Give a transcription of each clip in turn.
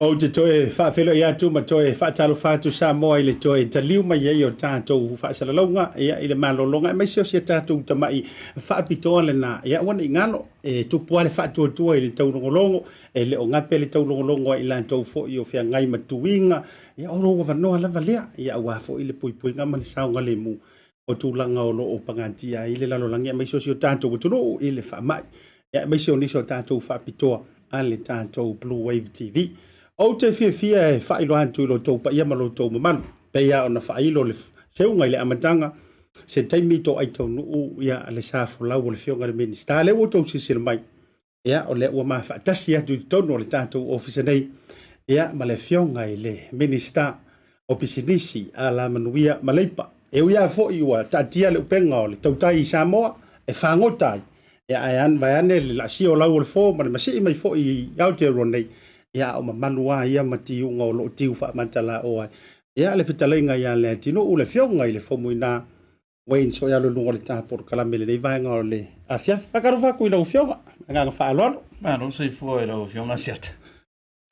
Ou te toe faafeiloai atu ma toe faatalofa atu Samoa i le toe taliu mai ai o tatou faasalalauga ia, i le malologa aemaise o si a tatou tamai faapitoa lena. Ia, aua ne i galo, e tupu lava le faatuatua i le taulogologo, e le o gape le taulogologo a i latou foi o feagai ma tuiga, ia, o lou avanoa lava lea, ia, aua foi le puipuiga ma le saogalemu o tulaga o lo o pagatia ai le lalolagi aemaise o si o tatou atunuu i le faamai, aemaise o nisi o tatou faapitoa a le tatou Blue Wave TV. Ou te fiafia e faailoa atu i lo outou paia ma lo outou mamalu, pei lava ona faailo le seuga i le amataga, se taimi toai taunuu ia le sa folau o le Afioga i le Minisita. Lea ua outou silasila mai, Ia, o lea ua ma faatasi atu i totonu o le tatou ofisa nei, ia, ma le afioga i le Minisita o Pisinisi, Alamanuia ma Leipa. E ui lava foi ua taatia le upega o le tautai i Samoa e fagota ai, ia, ae an, vaeane le laasia o lau o le fo ma le masii mai foi i Aotearoa nei, ia, a o mamalu lava ia ma tiuga o lo o tiu faamatalaoa ai. Ia, le fetalaiga ia Leatinuu, le afioga i le Faumuina Wayne Soialo i luga o le ta polokalame i lenei vaega o le afiafi. Faatalofa atu i lau Afioga, agaga faaaloalo. Malo soifua i lau Afioga Asiata.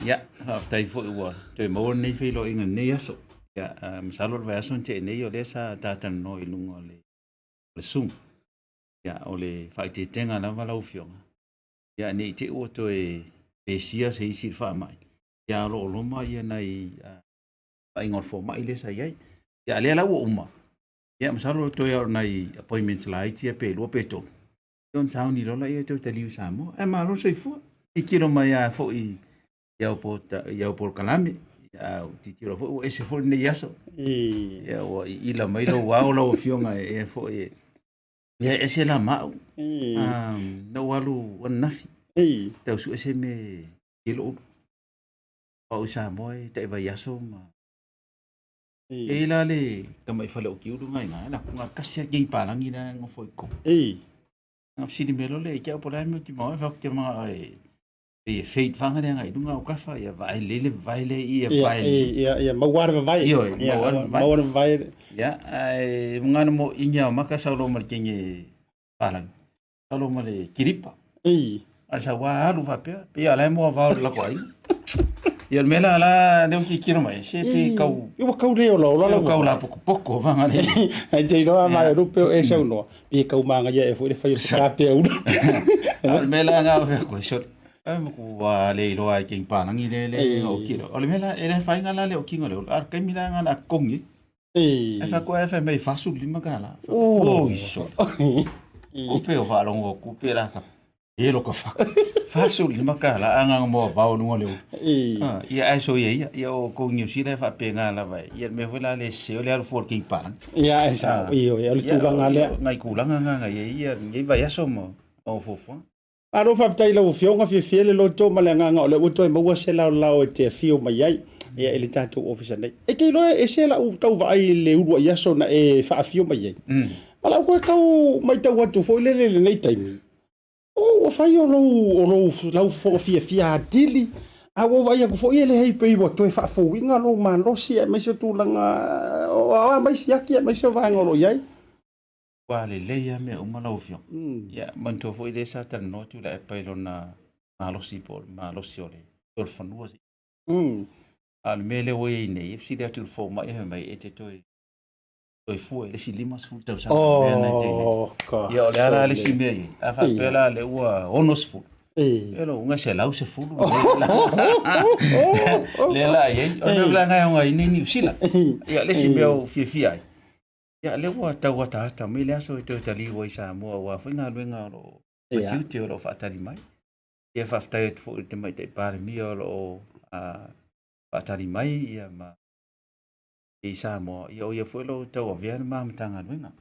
Ia, faafetai foi ua toe maua lenei feiloaiga i lenei aso. Ia, masalo o le vaiaso na tea nei o lea sa ta talanoa i luga o le, o le Zoom. Ia, o le faaeteetega lava lau Afioga. Ia, ne i te i ua toe pesia se isi i le faamai. Ia, a o lo o loma ia nai vaaiga o le fomai lea sa i ai. Ia, a lea la ua uma, Ia, masalo toe o nai appointments laiti ia pe lua pe tolu. Ia ona sauni loa lea toe taliu i Samoa. Ae malo le soifua. Tilotilo mai lava foi i au i au polokalame. Ia, tilotilo foi ua ese foi lenei aso. Ia, ua iila mai lou ao lau Afioga e foi e... Ia, ese la ma au. Na ou alu ananafi. Tau sue se mea e lou ulu. Au i Samoa e tai vaiaso ma E i la le tamai fale o Kiulu ngai nga la kunga kasi a kei palangi la ngo foi ko. Ei. Nga sili me lole ke au pola me ti mo fa ke ma e e feit fanga le ngai lunga o kafa ia vai le le vai le ia vai. Ia ia mauar vai. Io mauar vai. Mauar vai. Ia ai ngana mo inya maka saulo ma kenge palangi. Alo ma le kiripa. Ei. A sa wa alu faapea, pe a la e moa vao le lako aiga. Ia le mea la la leo ki kino mai, se pe kau... Ua kau le ola ola la. Kau la poko poko vanga le. Ai te iloa ma e rupe o e sau noa. Pe kau manga ia e fo le fai o se kape ula. A le mea la nga o fea koe sole. Ai mo ku wa le iloa ai king palangi le le o kilo. O le mea la e le whainga la le o kinga le ola. A kaimi la nga la kongi. Ei. Ai whakoa e whai mei whasu lima ka la. Oh. Oi so. O pe o whaalongo ku pe la ka e lo ka whaka. Whasu lima ka la anga mo vao lunga leo. Ei. Ah, ia ai so ia ia ia o ko New Zealand fa pe nga la vai. Ia me foi la le se o le alu for ki palang. Ia e sa i o le tulaga lea. Ngai kulanga nga nga ia ia ngai vai aso mo o fofo. Malo faafetai i lau Afioga, fiafia le loto ma le agaga o lea ua toe maua se laolao e te afio mai ai ia i le tatou ofisa nei. E te iloa e ese lau tau vaai i le uluai aso na e faafio mai ai. Ma lau koe tau matau atu foi lele i lenei taimi, o ua fai o lou, o lou, lau fofoga fiafia atili, a ua ou vaai atu foi e leai pei ua toe faafouina lou malosi aemaise o tulaga o a mai siaki aemaise o vaega o lo o i ai. Ua lelei lava mea uma lau Afioga. Ia, manatua foi lea sa talanoa Tuilaepa i lona malosi po o le malosi o le solofanua. A o le mea lea ua i ai nei, e fesili atu i le fomai fai mai e te toe toe fua i le isi 50 tausaga oh, mea na te nei. Ia o le a la le isi mea i ai. A faapea la le ua 60. E lo unga se lau se fulu. Le la i ai. O le mea la ngai o ngai nei Niu Sila. Ia le isi mea o fiafia ai. Ia, lea ua tau ataata mai le aso e toe taliu ai Samoa aua foi galuega o lo o ma tiute o lo o faatali mai. Ia, faafetai atu foi i le Tamaitai Palemia o lo o faatali mai ia ma i Samoa, ia o ia foi o lo o tauavea le ma Matagaluega.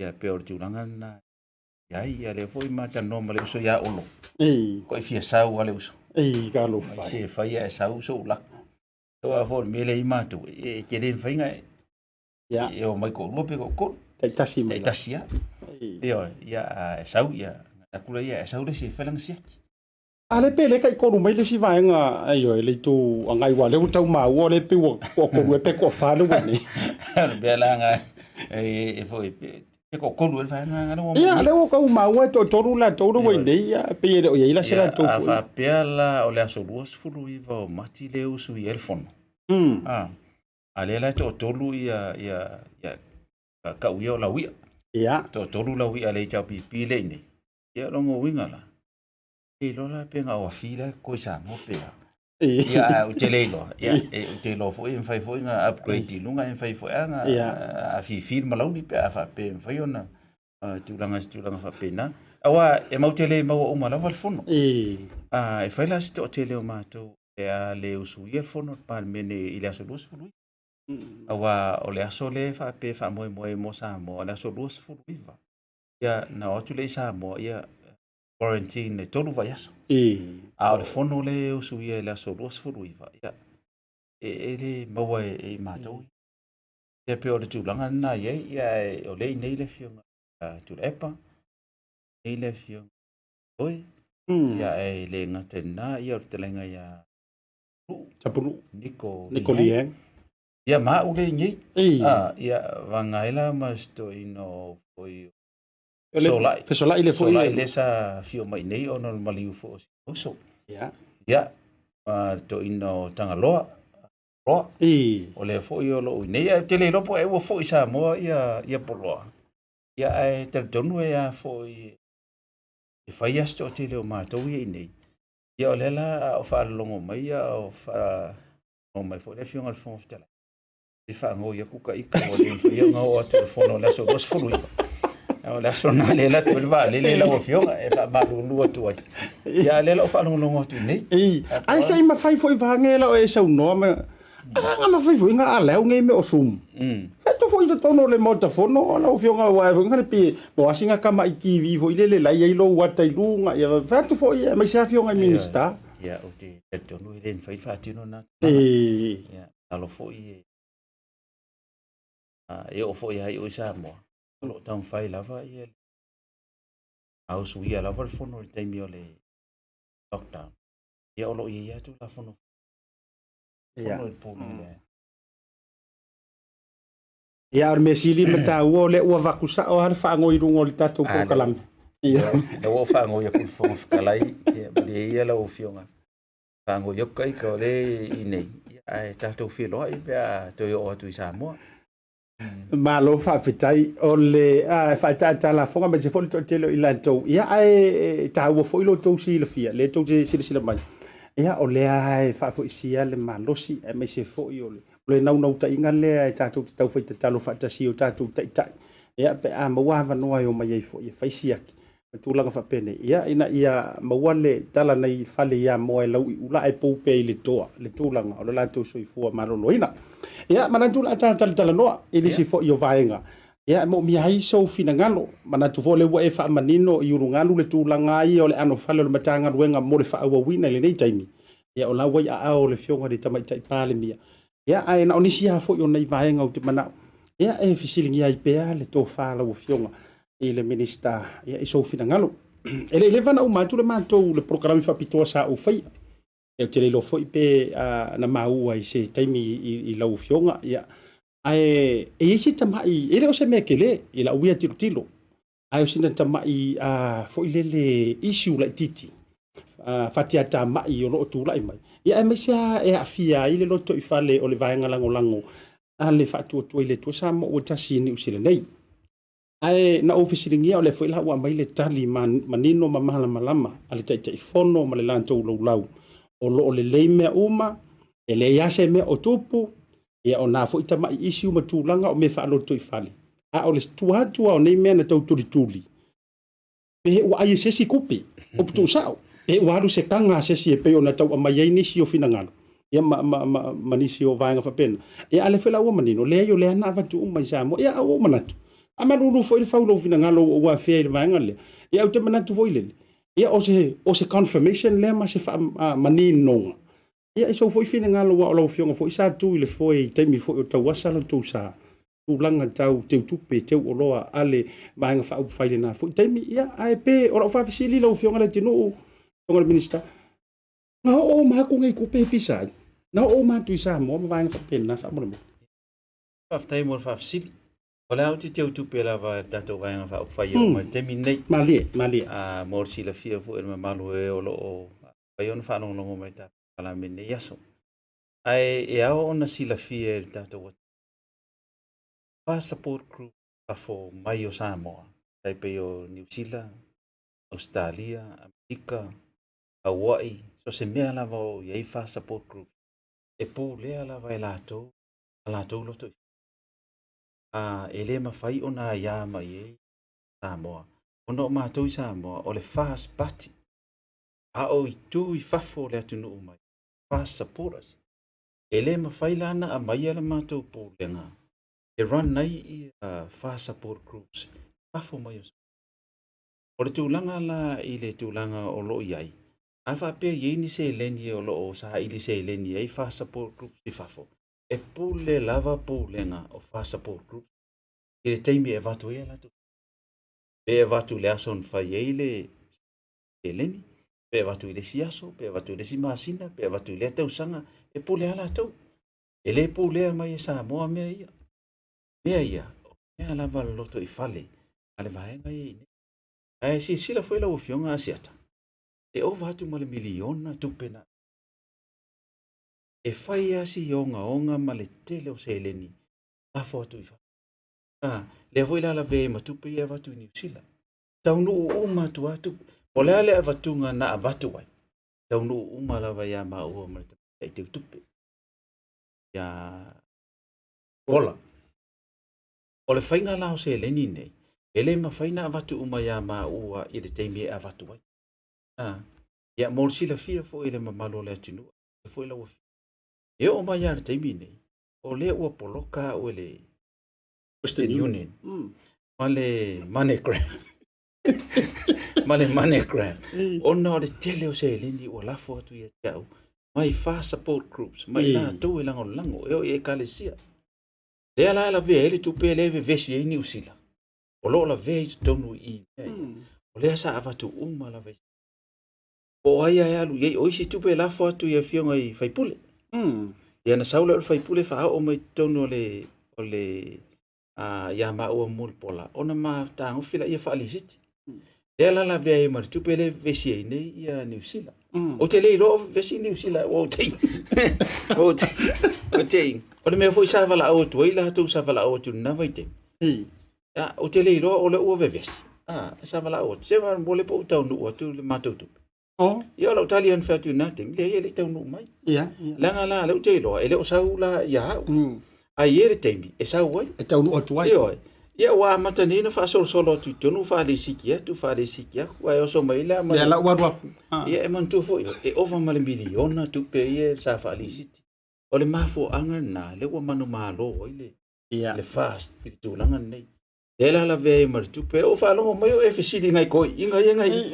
Ia, pei o le tulaga lena i ai, ia lea foi ma talanoa ma le uso ia Olo. Ko e fia sau a le uso. Ei, talofa. Se fai e sau sou lako. Aua foi o le mea lea i matou, e tele mafai ona e Ia. E o mai toalua pe toatolu. Taitasi mai. Taitasi lava. Ioe, ia e sau ia, atu lea ia e sau le isi e fai lana siaki. A le pe le taitolu mai le isi vaega, ioe, le itu agai aua o lea ua tau maua o lea pei ua toatolu ea pe toafa lea ua i ai nei. O le mea la lena e foi Pe toatolu ai le vaega lea ua Ia, lea ua tau maua e toatolu latou lea ua i inei, ia, pei e le o i ai la se latou foi. A faapea la o le aso 29 o Mati lea e usuia ai le fono, a, a lea la e toatolu ia, ia, ia, tau ia o lauia. Toatolu lauia a le HRPP lea i inei. Ia, o lona uiga la, e iloa la pe na o afi la e koe Samoa pe a. Ia, ae ou te le iloa. Ia, e, ou te iloa foi e mafai foi ona upgrade i luga, e mafai foi ona afifi le malauli pe a faapea e mafai ona tulaga se tulaga faapena. Aua e matou te le maua uma lava le fono. E fai la si toatele o matou e a le usuia le fono a le Palemene i le aso 29. Aua o le aso lea e faapea e faamoemoe mo Samoa, o le aso 29. Ia, na o atu lea i Samoa, ia, quarantine e 3 vaiaso. A o le fono lea e usuia i le aso 29, ia, e le maua e i matou. Ia pei o le tulaga lena e i ai, ia, o lea e i inei le afioga ia Tuilaepa, i inei le afioga Toi, ia, e le gata i lena, ia, o le fetalaiga ia Tapunuu, Niko Niko Lee Hang. Ia, ma au lea e i inei. Ia, vagana ai la ma si toeaina o foi Fesolai. Fesolai le foi. Fesolai le sa afio mai nei ona o le maliu foi o si uso. Ia, ma le toeaina o Tagaloa. Poloa. O lea foi o lo o i nei. Ae ou te le iloa po o ai ua foi i Samoa ia, ia Poloa. Ia, ae talitonu e a foi e fai lava si toatele o matou ia i nei. Ia o lea la a o faalologo mai ia o faalogo mai foi le Afioga i le Fofoga Fetalai. E faanoi atu ka ita ua le mafai ona oo atu i le fono o le aso 29. O le aso lena lea e alu atu ai le vaalele lau Afioga e faamalulu atu ai. Ia a o lea la ua faalogologo atu i nei. Ai se i mafai foi vaega la o e saunoa ma a na mafai foi na aleu nei mea o Zoom. Fetu foi i totonu o le Maota Fono lau Afioga aua foi na pe o asi na tamai TV foi lele la i ai lou ata i luga ia fetu foi aemaise afioga i Minisita. Ia ou te talitonu e le mafai ona faatino lena tulaga. Ia masalo foi e, e oo foi lava i o i Samoa, o lo o taumafai lava ia a usuia lava le fono i le taimi o le lockdown. Ia o lo o i ai lava Tulafono fono i le Pulega lea. Ia, o le mea sili ma taua o lea ua avatu sao lava le faanoi i luga o le tatou polokalame. Ia. Lea ua ou faanoi atu i le Fofoga Fetalai, ia malie ia lau Afioga. Faanoi atu ka ita o lea i inei, ae tatou feiloai pe a toe oo atu i Samoa. Malo faafetai. O le faaitaita lafoga aemaise foi le toatele o i latou. Ia, ae taua foi lo outou silafia, lea tou te silasila mai. Ia, o lea e faafoisia le malosi, aemaise foi o le naunautaiga lea e tatou te taufai tatalo faatasi i o tatou taitai. Ia, pe a maua avanoa e omai ai foi e fai siaki ma tulaga faapenei, ia, ina ia maua le tala nei fale ia moa e lau i ula ae pou pea i le toa le tulaga o le latou soifua maloloina. Ia, manatu o le a ta talatalanoa i nisi foi o vaega, ia, e moomia ai sou finagalo. Manatu foi o lea ua e faamanino i ulugalu le tulaga ia o le anofale o le Matagaluega mo le faaauauina i lenei taimi. Ia, o la ua i aao o le Afioga i le Tamaitai Palemia. Ia, ae na o nisi lava foi o nai vaega ou te manao, ia, e fesiligia ai pea le tofa a lau Afioga i le Minisita, ia, i sou finagalo. E le i leva ona uma atu le matou le polokalame faapitoa sa ou faia. Ia, ou te le iloa foi pe na maua i se taimi i lau Afioga, ia, ae e i ai si tamai, e le o se mea tele i lau ia tilotilo, ae o sina tamai foi lele issue laitiiti fatiatamai o lo o tulai mai, ia, aemaise lava e aafia ai le lotoifale o le Vaega Lagolago a le Faatuatua i le Atua Samoa ua Tasi i Niu Sila nei. Ae na ou fesiligia, o lea foi la ua aumai le tali manino ma malamalama a le Taitaifono ma le latou laulau, o lo o lelei mea uma, e leai lava se mea o tupu, ia, o nā foi tamai issue ma tulaga o mea faalotoifale, a o le tua atu lava o nei mea na tau tulituli, pe ua ai e se isi tupe, upu tuusao, pe ua alu se taga a se isi e pei ona tau aumai ai nisi o finagalo, ia, ma nisi o vaega faapena. Ia, a o lea foi la ua manino, leai o lea na avatu uma i Samoa. Ia, a ua ou manatu, faamalulu foi le fau i lou finagalo ua ou afea i le vaega lea. Ia, ou te manatu foi lele, ia, o se confirmation lea ma se faamaninoga. Ia, i sou foi finagalo, aua o lau Afioga foi sa tu i le foe i taimi foi o tauasa la outou sa, tulaga tau teutupe, teu oloa a le Vaega Faaupufai i lena foi taimi. Ia, ae pe o lau faafesili lau Afioga Leatinuu, Afioga i le Minisita, na oo uma atu nei tupe e pisa ai? Na oo uma atu i Samoa ma vaega faapena faamolemole? Faafetai mo le faafesili. O le a ou te teutupe lava i le tatou Vaega Faaupufai e oo mai i le taimi lenei. Malie, malie. A, mo le silafia foi e le mamalu o e o lo o mafai ona faalogologo mai i le tatou polokalame i lenei aso. Ae e ao ona silafia e le tatou atunuu, fa support group fafo mai o Samoa, tai pei o Niu Sila, Ausetalia, Amerika, Haua'i, so o se mea lava o i ai fa support group, e pulea lava e latou a latou loto i a e le mafai ona aia mai ai Samoa, ona o matou i Samoa o le FAST Party, a o itu i fafo o le atunuu mai, FAST supporters. E le mafai la ona aumaia le matou pulega e run ai ia FAST support groups i fafo mai o Samoa. O le tulaga la i le tulaga o lo o i ai, a faapea e i ai ni seleni o lo o saili seleni ai FAST support groups i fafo, e pule lava pulega o FAST support groups i le taimi e avatu ai a latou pe avatu i le aso na fai ai le seleni, pe avatu i le isi aso, pe avatu i le isi masina, pe avatu i lea tausaga, e pule lava latou. E le pulea mai e Samoa mea ia. Mea ia, o mea lava a le lotoifale a le vaega ia i inei. Ae silasila foi lau Afioga Asiata, e ova atu ma le miliona tupe na e fai lava si ogaoga ma le tele o seleni lafo atu i fafo. A, lea foi la lavea ai ma tupe ia e avatu i Niu Sila. Taunuu uma atu lava tupe. O le a le avatuga na avatu ai? Taunuu uma lava ia maua ma le tamaitai teutupe ia Pola. O le faiga la o seleni nei, e le mafai ona avatu uma ia maua i le taimi e avatu ai. A, ia mo le silafia foi e le mamalu o le atunuu, foi lau afioga. E oo mai lava i le taimi nei, o lea ua poloka au e le Western Union ma le MoneyGram. ma le MoneyGram. Ona o le tele o seleni ua lafo atu ia te au mai fa support groups, mai latou e lagolago, e oo i ekalesia. Lea la e lavea ai le tupe lea e vevesi ai Niu Sila, o lo o lavea i totonu i i mea ia. O lea sa avatu uma lava i Po o ai lava e alu i ai, o isi tupe e lafo atu i afioga i faipule. Ia na sau lea o le faipule faaoo mai totonu o le, o le ia maua mo le pola, ona ma tagofi laia faalisiti. Lea la lavea ai ma le tupe lea e vevesi ai nei ia Niu Sila. Ou te le iloa o vevesi Niu Sila, ua ou tei. Ua ou tei. Ou tei. O le mea foi sa valaau atu ai latou sa valaau atu i lena vaitaimi. Ia, ou te le iloa o lea ua vevesi. A, sa valaau atu, se mo le po o taunuu atu le matou tupe. Oh. Ia, o lau tali ane fai atu i lena taimi, leai e le i taunuu mai. Ia, ia. Leaga la, lea ou te iloa, e le o sau la ia au. Ae i ai le taimi e sau ai. E taunuu atu ai. Ioe. Ia, ua amata nei ona faasolosolo atu i totonu, faaleisiki atu, faaleisiki atu, ae oso mai la ma le... Ia, la ua alu atu. Ia, e manatua foi, e ova ma le miliona tupe ia sa faaleisiti. O le mafuaaga lena, lea ua manumalo ai le le FAST i le tulaga lenei. Lea la lavea ai ma le tupe. Ou faalogo mai o e fesili nai toeaiina ia nai.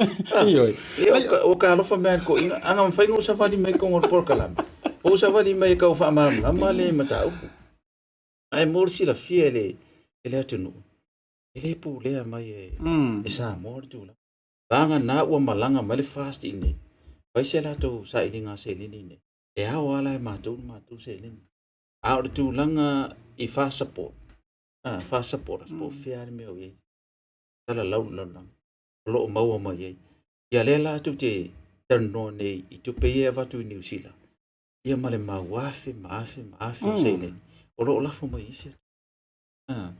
Ioe. Ia o ka alofa mai i toeaiina. A na mafai ona ou savali mai i totonu o le polokalame, ou savali mai e tau faamalamalama le mataupu. Ae mo le silafia e le, e le atunuu, e le pulea mai e, e Samoa le tulaga. Vagana ua malaga mai le FAST i inei, fai se latou sailiga seleni i inei. E ao lava la e matou le matou seleni. A o le tulaga i FAST support, a, FAST supporters, po o fea lava le mea o i ai, salalau le lalolagi, o lo o maua mai ai. Ia lea la tou te talanoa nei i tupe ia e avatu i Niu Sila, ia ma le mau afe ma afe ma afe o seleni, o lo o lafo mai i isi atu. A,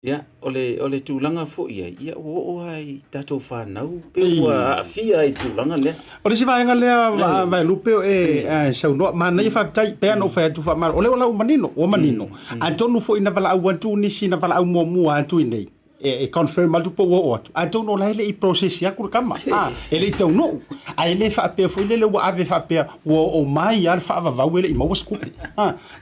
Ia, o le, o le tulaga foi i ai, ia ua oo lava i tatou fanau, pe ua aafia i le tulaga lea. O le isi vaega lea, Vaelupe, o e saunoa, manaia faafetai, pei lava ona ou fai atu faamalo, o lea ua lau manino, ua manino. Atonu foi na valaau atu nisi na valaau muamua atu i inei, e confirm atu po ua oo atu, atonu o la e le i process atu le tama, e le i taunuu. Ae le faapea foi lele ua ave faapea ua oo mai lava le faavavau e le i maua se tupe.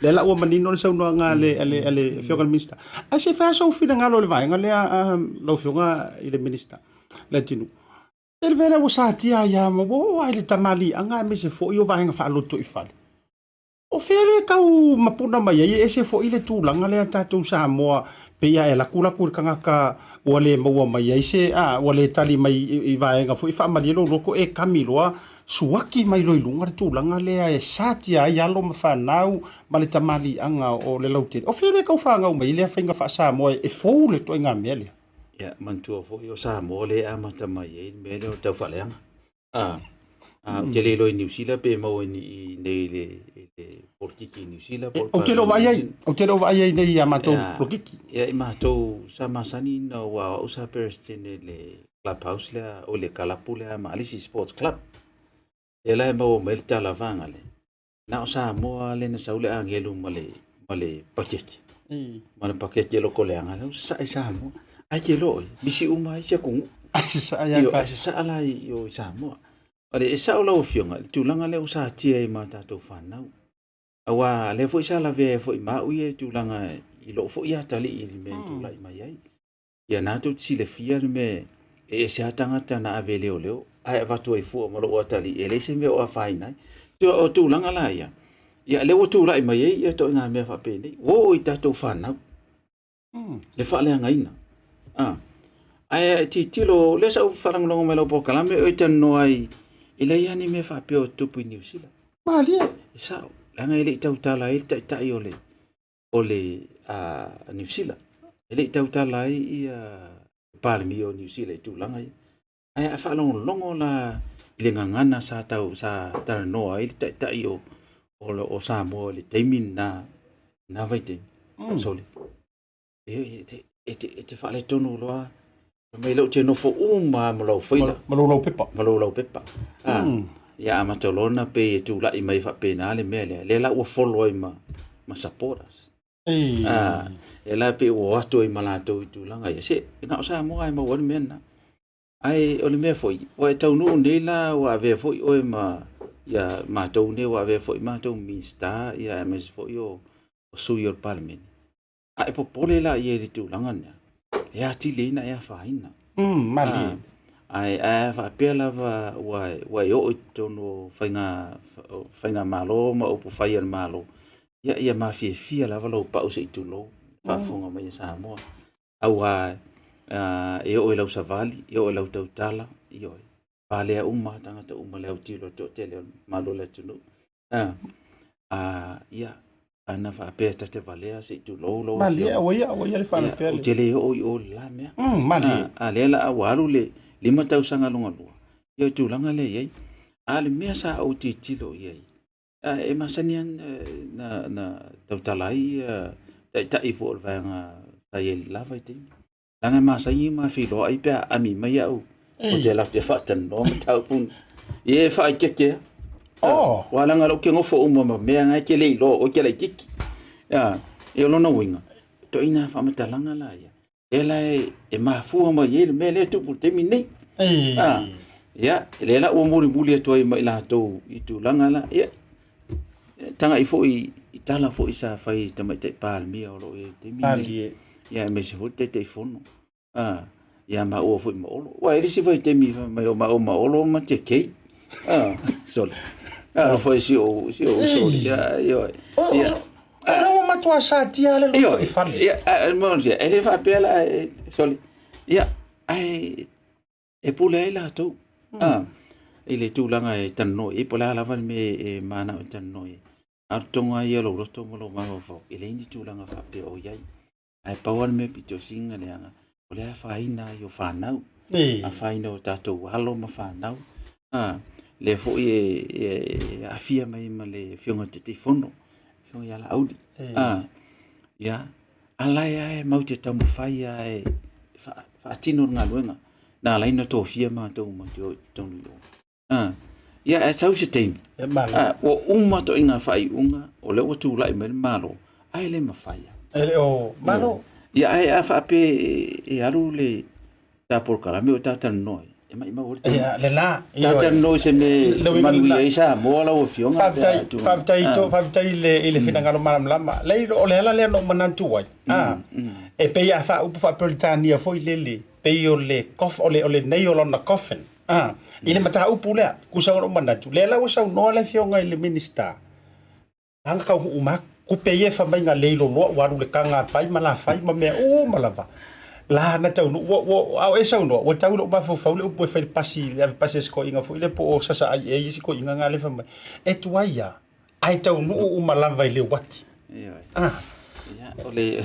Lea la ua manino le saunoaga a le, a le, a le Afioga i le Minisita. Ae se i fai lava sou finagalo i le vaega lea lau Afioga i le Minisita Leatinuu. Tele lea ua satia ai lava ma ua oo lava i le tamaliiaga aemaise foi o vaega faalotoifale. O fea lea e tau mapuna mai ai e ese foi le tulaga lea tatou Samoa pei lava e alu atu latu i le tagata ua le maua mai ai se, a, ua le tali mai i vaega foi faamalie lou loto e kami loa. Suaki mai loa i luga le tulaga lea e satia ai alo ma fanau ma le tamaliiaga o le lautele. O fea lea e tau fanau mai ai lea faiga faa-Samoa e fou le ituaiga mea lea? Ia, manatua foi o Samoa lea e amata mai ai le mea lea o le taufaaleaga. A, a, ou te le iloa i Niu Sila pe maua i inei i le, i le polokiki i Niu Sila po o le Ou te le o vaai ai, ou te le o vaai ai nei i a matou polokiki. Ia, i matou sa masani ina ua au sa Peresetene i le clubhouse lea, o le kalapu lea ma Alisi Sports Club. Lea la e maua mai le tala vaga lea. Na o Samoa lea na sau le agelu ma le, ma le pakeke. Ma le pakeke loko leaga, lea ua sasae i Samoa. Ai ke loo, misi uma ai si atunuu. Ai sasae ia ka. Ai sasaa la i o i Samoa. Ale e sao lau afioga, le tulaga lea ua satia ai ma tatou fanau. Aua lea foi sa lavea ai foi ma au ia i tulaga i lou foi atalii i le mea na tulai mai ai. Ia na tou te silafia le mea e ese lava tagata na ave e leoleo ae avatu ai fua ma lou atalii e leai se mea o afaina ai. O tulaga la ia, ia lea ua tulai mai ai ia ituaiga mea faapenei. Ua oo i tatou fanau le faaleagaina. Ae tilotilo, lea sa ou faalogologo mai i lau polokalame o e talanoa ai e leai lava ni mea faapea o tutupu i Niu Sila. Malie. E sao, leaga e le i tautala ai le taitai o le o le Niu Sila. E le i tautala ai ia Palemia o Niu Sila i tulaga ia. Ae a faalogologo la i le gagana sa tau sa talanoa ai le taitai o o Samoa i le taimi lena, lena vaitaimi. Sole. E te e te faaletonu loa. Fai mai lea ou te nofo uma lava ma lou faila. Ma lou laupepa. Ma lou laupepa. Ia amata loa ona pei e tulai mai faapena le mea lea. Lea la ua follow ai ma, ma supporters. Lea la pei ua o atu ai ma latou i tulaga ia. Se, na o Samoa e maua ai le mea lena. Ae o le mea foi, ua e taunuu nei la ua avea foi oe ma ia matou nei ua avea foi matou Minisita ia aemaise foi o sui o le Palemene. A e popole la i ai i le tulaga lea, e atili ai ona e afaina. Malie. Ae a faapea lava ua, ua e oo i totonu o faiga, faigamalo ma upufai a le Malo, ia, ia mafiafia lava lou pau se i tulou, faafofoga mai a Samoa. Aua e oo i lau savali, e oo i lau tautala, ioe, valea uma tagata uma le autilo le toatele o le mamalu o le atunuu. Ia, ana faapea ta te valea se i tulou lau Malie, aua ia, aua ia le faalupea le. Ou te le oo i o i le la mea. Malie. A lea la ua alu le 5 tausaga lona lua, ia o le tulaga lea e i ai. A o le mea sa ou tilotilo i ai, e masani lava na tautala ai taitai foi o le vaega sa i ai i le la vaitaimi. Leaga e masani ma feiloai pe a aami mai au, ou te alu atu e faatalanoa mataupu. Ia e faaeteete lava. Oh. Aua leaga o lea ou te nofo uma ma mea na e te le iloa o oe e te laitiiti. Ia o lona uiga, ituaiga faamatalaga la ia, lea la e mafua mai ai le mea lea e tupu i le taimi lenei. Ia, lea la ua mulimuli atu ai ma i latou i tulaga la, ia, tagai foi i tala foi sa fai i Tamaitai Palemia o lo o i ai i le taimi lenei. Ia, aemaise foi le Taitaifono. Ia maua foi ma Olo. Ua e le isi vaitaimi fai mai o maua ma Olo ma te kei. Sole. Alofa i si ou si ou uso. Ia, ioe. Ia. O lea ua matua satia le loto i fale. Ia, e le faapea la, sole. Ia, ae e pule ai latou i le tulaga e talanoa i ai, po o le a lava le mea e manao e talanoa i ai. A o le toga ia o lou loto ma lou mafaufau, e leai ni tulaga faapea o i ai. Ae pau lava le mea pito sili ona leaga, o le afaina ai o fanau, afaina o tatou alo ma fanau. Lea foi e aafia mai ma le Afioga i le Taitaifono, Afioga ia Laauli. Ia, a la e matou te taumafai lava e faatino le galuega na ala ai ona tofia matou ma te o i totonu i o. Ia, ae sau se taimi, ua uma ituaiga faaiuga, o lea ua tulai mai le Malo, ae le mafai lava. E le o Malo. Ia, ae a faapea e alu le ta polokalame o ta talanoa ai, e maumau ai le taimi. Ia, le la. Ta talanoa i se mea e manuia ai Samoa lau Afioga. Faafetai, faafetai, faafetai i le finagalo malamalama. Leai, o le ala lea na ou manatu ai, e pei a faaupu faa-Peretania foi lele, pei o le o le o le nail on the coffin. I le mataupu lea, tusa ona ou manatu, lea la ua saunoa le Afioga i le Minisita, Aga tau huu ma kupe ia fa mai nga leilo loa ua alu le kanga pai ma la fai ma mea uma lava. La na taunuu, ua, ua, a o e saunoa, ua tau i lou mafaufau le upu e fai le pasi, le ave pasi a si toeaina foi lea po o sasa ai ea i isi toeaiina na alefa mai. E tuai lava, ae taunuu uma lava i le uati. Ioe. Ah. Ia, o le,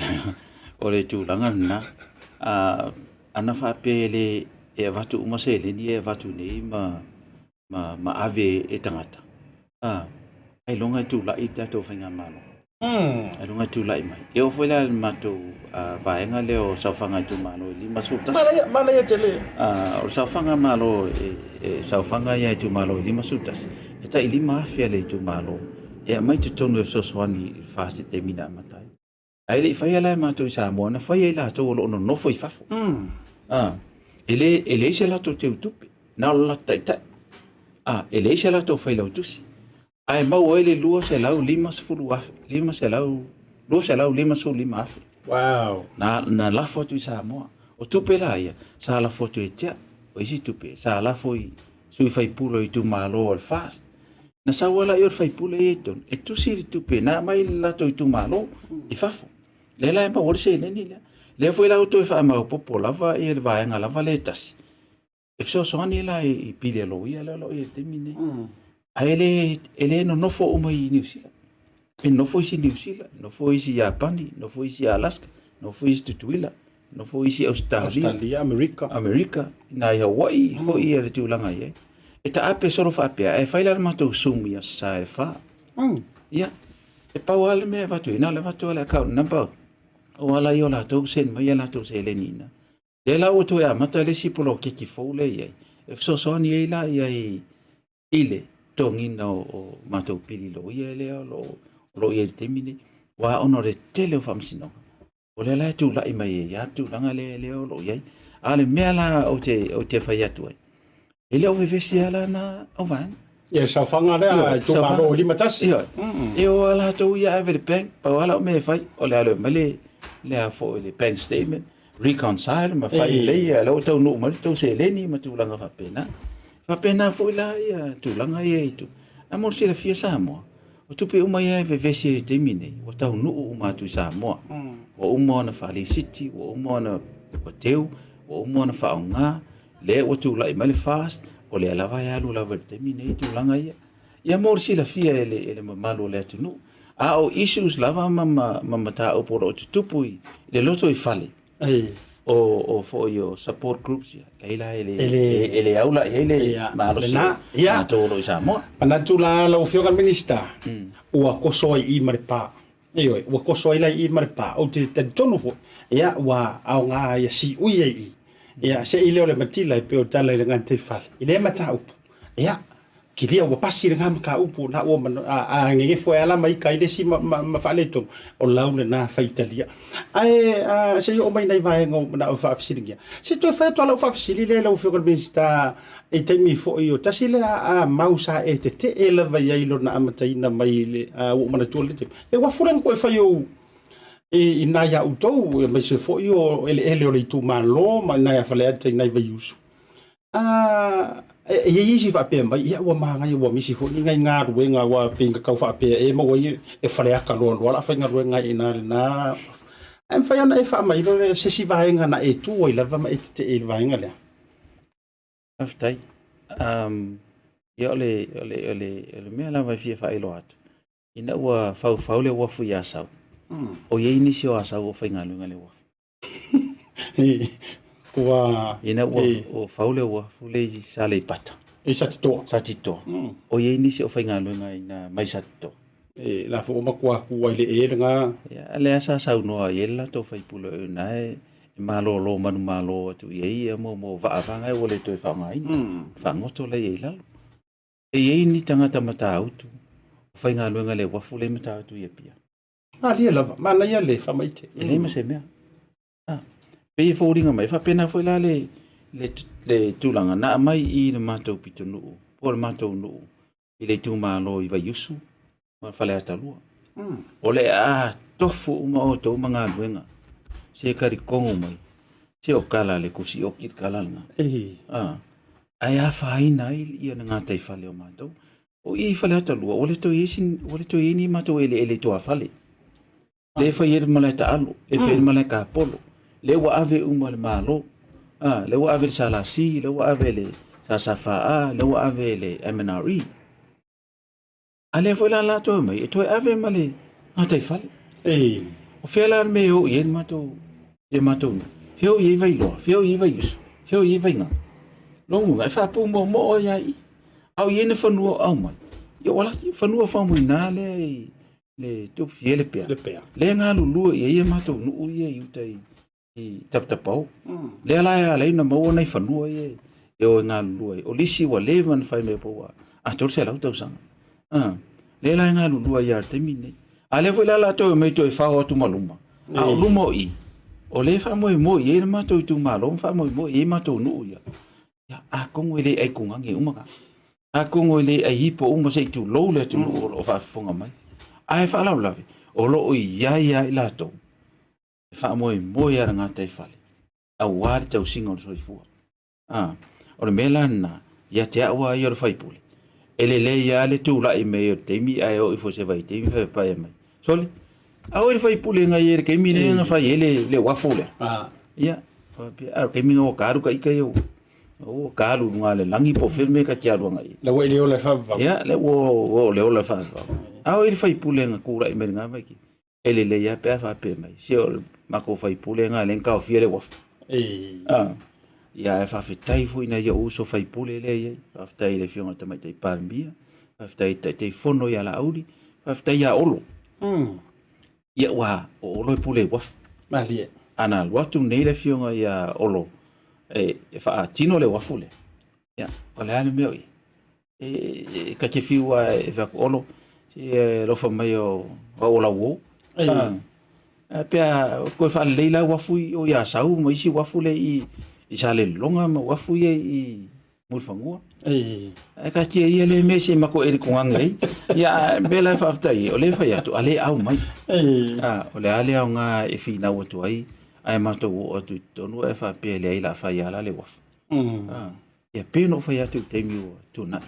o le tulaga lena. Uh, ana faapea e le e avatu uma seleni e avatu nei ma, ma, ma ave e tagata. Ah, ailoga e tulai le tatou faigamalo. Ailoga e tulai mai. E oo foi la i le matou uh, vaega lea o saofaga itumalo e 51. Manaia, manaia tele. Uh, o le saofaga malo e, e saofaga ia itumalo e 51. E tai 5,000 a le itumalo e aumai totonu e fesoasoani i le FAST i le taimi na amata ai. Ae le i faia la e matou i Samoa, na faia e i latou o lo o nonofo i fafo. Mm. Ah, e le e leai se latou teutupe, na o le latou taitai. Ah, e leai se latou failautusi. Ae maua ai le 250,000, 500, 255,000. Wow. Na, na lafo atu i Samoa. O tupe la ia, sa lafo atu e tea. O isi tupe, sa lafo i sui faipule o itumalo o le FAST. Na sau lava lea o le faipule ia i totonu, e tusi le tupe na aumai le latou itumalo i fafo. Lea la e maua le seleni lea. Lea foi la ua toe faamaopoopo lava ia le vaega lava lea e tasi, e fesoasoani la i pili a loia lea o lo o i ai i le taimi lenei. Ae e le, e le nonofo uma i Niu Sila. E nofo isi i Niu Sila, nofo isi i Iapani, nofo isi i Alaska, nofo isi i Tutuila, nofo isi Ausetalia, Australia, Amerika. Amerika, na i Hawaii foi ia le tulaga i ai. E taape solo faapea, ae fai la le matou Zoom i Aso Sa i le fa. Ia, e pau lava le mea e avatu ai, na o le avatu lava o le account number o ala ia o latou send mai a latou seleni i ina. Lea la ua toe amata le isi poloketi fou lea e i ai, e fesoasoani ai la i ai i le totogiina o matou pili loia lea o lo o i ai i le taimi lenei, aua ona o le tele o faamasinoga, o lea la e tulai mai ai lava le tulaga lea o lo o i ai. A o le mea la ou te fai atu ai, e le o vevesi lava la na au vaega. Ia, le saofaga lea, itumalo 51. Ioe. E o lava latou ia ave i le bank, pau lava lau mea e fai, o le alu e aumai le a foi le bank statement, reconcile ma fai lelei, a o lea ua taunuu mai le tou seleni ma tulaga faapena. Faapena foi la ia tulaga ia i tu. Ae mo le silafia Samoa, o tupe uma ia e vevesi ai i le taimi nei, ua taunuu uma atu i Samoa. Ua uma ona faalisiti, ua uma ona ua teu, ua uma ona faaaoga, lea ua tulai mai le FAST, o lea lava e alu lava i le taimi nei tulaga ia. Ia mo le silafia e le, e le mamalu o le atunuu. A o issues lava ma, ma, ma mataupu o lo o tutupu i le lotoifale, o, o foi o support groups ia, leai la e le, e le au la i ai le malosi o matou o lo o i Samoa. Manatu la lau Afioga i le Minisita, ua toso ai i i ma le pa. Ioe, ua toso ai la i i ma le pa. Ou te talitonu foi, ia, ua aoga ia siui ai i i. Ia, se i lea o le matila e pei o tala i le gataifale, i lea mataupu. Ia, kilia ua pasi lena mataupu, la ua a, a gegefo ai lava la ma ita ai le isi ma, ma, ma faaletonu, o lau lena faitalia. Ae a, se i oo mai nai vaega o manao e faafesiligia. Se toe fai atu lava lau faafesili lea i lau Afioga i le Minisita i taimi foi o tasi lea a mau sa e tetee lava i ai lona amataina mai i le, a, ua ou manatua le taimi. E uafu lea na toe fai ou i, i nai a outou, aemaise foi o eleele o le itumalo ma nai a Faleata i nai Vaiusu. A, e i ai isi faapea mai, ia ua manaia ua misi foi ni nai galuega aua pei na tau faapea e maua ai e Faleata loa loa la faigaluega ai i ina lena. Ae mafai ona e faamailo le se isi vaega na e tu ai lava ma e tetee i le vaega lea. Faafetai. Um, ia o le, o le, o le, o le mea lava e fia faailoa atu, ina ua faufau le uafu i Asau, o i ai nisi o Asau o faigaluega i le uafu. Ua... Ina ua ua fau le uafu le i Saleipata. I Satitoa. Satitoa. O i ai nisi o faigaluega ina mai Satitoa. E, la fo matua ku ai le e lena. Ia, lea sa saunoa i ai le latou faipule o ina e malolo manumalo atu i ai ia mo mo vaavaga ua le toe faaaogaina. Faagoto lea i ai i lalo. E i ai ni tagata Matautu o faigaluega i le uafu lea i Matautu i Apia. Malie lava, manaia le faamaite. E leai ma se mea. Ah, pei e foliga mai, faapena foi la le, le, le tulaga na aumai i le matou pitonuu, po o le matou nuu, i le itumalo i Vaiusu ma Faleatalua. O le a tofu uma outou ma galuega, se karikogo mai, se o kala le kusi oki le kala lena. Ah, ae afaina ai ia le gataifale o matou. O i i Faleata 2, ua le toe i ai sin, ua le toe i ai ni matou eleele i tuafale. Le fai ai le malae taalo, le fai ai le malae kapolo, Lea ua ave uma i le Malo, a, lea ua ave i le SLC, lea ua ave i le SSFA, lea ua ave i le MNRE. A lea foi la la toe mai, e toe ave ma le gataifale. Ei. O fea la le mea e o i ai le matou, ia matou nuu? Fea o i ai Vailoa, fea o i ai Vaiusu, fea o i ai Vaigaga? Lona uiga, e faapumoomoo ai lava i i. A o i ai ni fanua o aumai, ia ua laki, fanua faumuina lea i le Tupu e Lepea. Lepea. Lea e galulue i ai ia matou nuu ia i uta i i Tapatapao. Lea la e ala ai ona maua nai fanua ia e o e galulue ai. O lisi ua leva ona fai mai po ua atoa le 100 tausaga. Lea la e galulue ai lava i le taimi lenei. A lea foi la o le a toe omai toe fao atu ma luma, a o luma o i, o lea e faamoemoe i ai le matou itumalo ma faamoemoe i ai matou nuu ia. Ia, atonu e le aitugage uma na. Atonu e le ai ipo uma se i tulou le atunuu o lo o faafofoga mai. Ae faalavelave, o lo o i ai lava i latou e faamoemoe lava i le gataifale aua le tausiga o le soifua. A, o le mea la lena, ia te au lava ia o le faipule, e lelei lava le tulai mai o le taimi ae oo ifo i se vaitaimi faepae mai, sole, a oe le faipule na i ai i le taimi lea na fai ai le uafu lea. Ia, faapea, a o le taimi lena ua ta alu ta ita ia ua ta alu i luga o le lagi po o fea le mea ta te alu agai i ai. La ua i le ola e faavavau. Ia, lea ua oo i le ola e faavavau. A oe le faipule na tulai mai i lena vaitaimi, e lelei lava pe a faapea mai, se o le matou faipule lena lea na taofia le uafu. Ia ae faafetai foi i nai ou uso faipule lea e i ai. Faafetai i le Afioga i le Tamaitai Palemia, faafetai i le Taitaifono ia Laauli, faafetai ia Olo. Ia aua o Olo e pule i uafu. Malie. A na alu atu nei le Afioga ia Olo e faatino le uafu lea, ia o le a le mea o i ai? E ta te fiu lava e fai atu, Olo, se i e alofa mai o au o lau uo. Pe a toe faalelei la uafu i o i Asau ma isi uafu lea i Salelologa ma uafu ia i Mulifanua. Ae taatia ia lea mea se i matou eletogaga ai. Ia, a o le mea la e faafetai ai, o lea e fai atu, a le au mai. O le a le aoga e finau atu ai, ae matou oo atu i totonu ae faapea e leai o le a fai lava la le uafu. Ia pei ona ou fai atu i le taimi ua tuanai,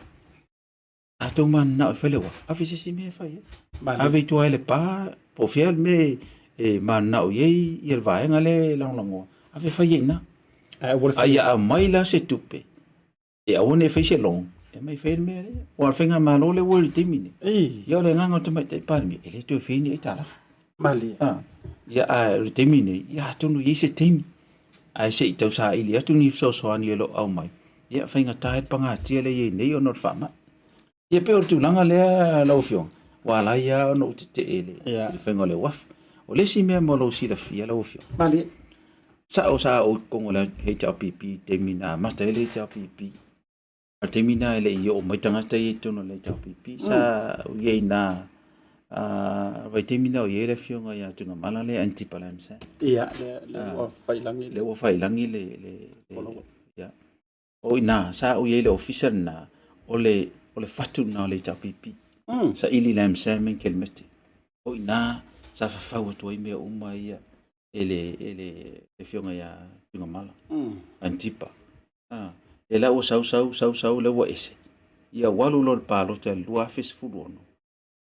a tou mananao e fai le uafu, ave se isi mea e fai ai. Ave i tua i Lepa, po o fea le mea e mananao i ai ia le vaega lea e lagolagoa, ave fai ai i ina. A ia aumai la se tupe, e aua ne i fai se loan, e aumai e fai ai le mea lea. Aua o le faigamalo lea ua i le taimi lenei, ia o le agaga o le Tamaitai Palemia, e le toe faia ni aitalafu. Malie. Ia, a o le taimi lenei, ia atonu e i ai se taimi, ae se i tau saili atu ni fesoasoani o lo o aumai, ia faigata ai le pagatia lea e i ai nei ona o le faamai. Ia pei o le tulaga lea lau Afioga, ua ala ai lava ona ou tetee i le faiga o le uafu. O le isi mea mo lou silafia lau Afioga, Malie. Sao sa ou i totonu o le HRPP i le taimi na amata ai le HRPP. O le taimi lena e le i oo mai tagata ia i totonu o le HRPP. Sa ou i ai i ina, vaitaimi lena o i ai le afioga ia Tuigamala lea Antipa Lamsam. Ia, lea ua fai i lagi. Lea ua fai i lagi le... Ia. O i ina, sa ou i ai i le ofisa lena, o le, o le fatu lena o le HRPP. Saili Lamsam and Kelemete. O i ina sa fafau atu ai mea uma ia e le, e le afioga ia Tuigamala, Antipa. A, lea la ua sau sau sau sau lea ua ese. Ia ua alu loa i le palota i le 2016.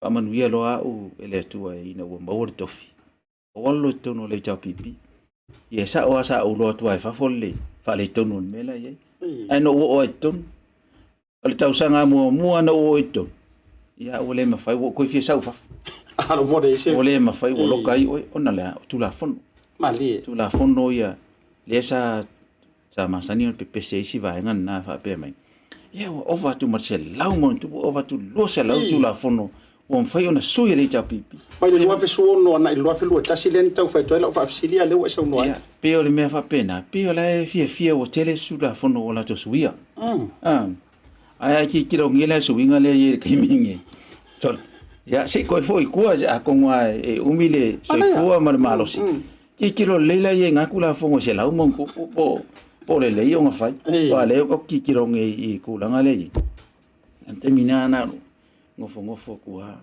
Faamanuia loa au e le Atua ina ua maua le tofi. Ou alu loa i totonu o le HRPP. Ia e sao lava sa ou iloa atu lava i fafo le faaletonu o le mea la e i ai. Ae na ou oo lava i totonu. O le tausaga muamua na ou oo i totonu, ia ua le mafai, ua ou toe fia sau i fafo. Ua le mafai, ua loka ai oe, ona o le a? O Tulafono. Malie. Tulafono ia, lea sa sa masani ona pepese ai isi vaega lena e faapea mai, ia ua ova atu ma le 100+, ua ova atu i le 200 Tulafono ua mafai ona sui e le HRPP. Mai le 2016 agai i le 2021 lea na tau fai atu ai lau faafesili, a o lea ua e saunoa ai. Ia, pei o le mea faapena, pei o la e fiafia ua tele Tulafono ua latou suia. Ae a tilotilo nei la i le suiga lea e i ai i le taimi lenei, sole, ia se i toe foi i tua atonu lava e umi le soifua ma le malosi. Tilotilo lelei la i ai i na Tulafono e 100+ po o lelei ona fai. Aua o lea ou te tilotilo nei i le tulaga lea e i ai. O le taimi lena na ou nofonofo atu lava,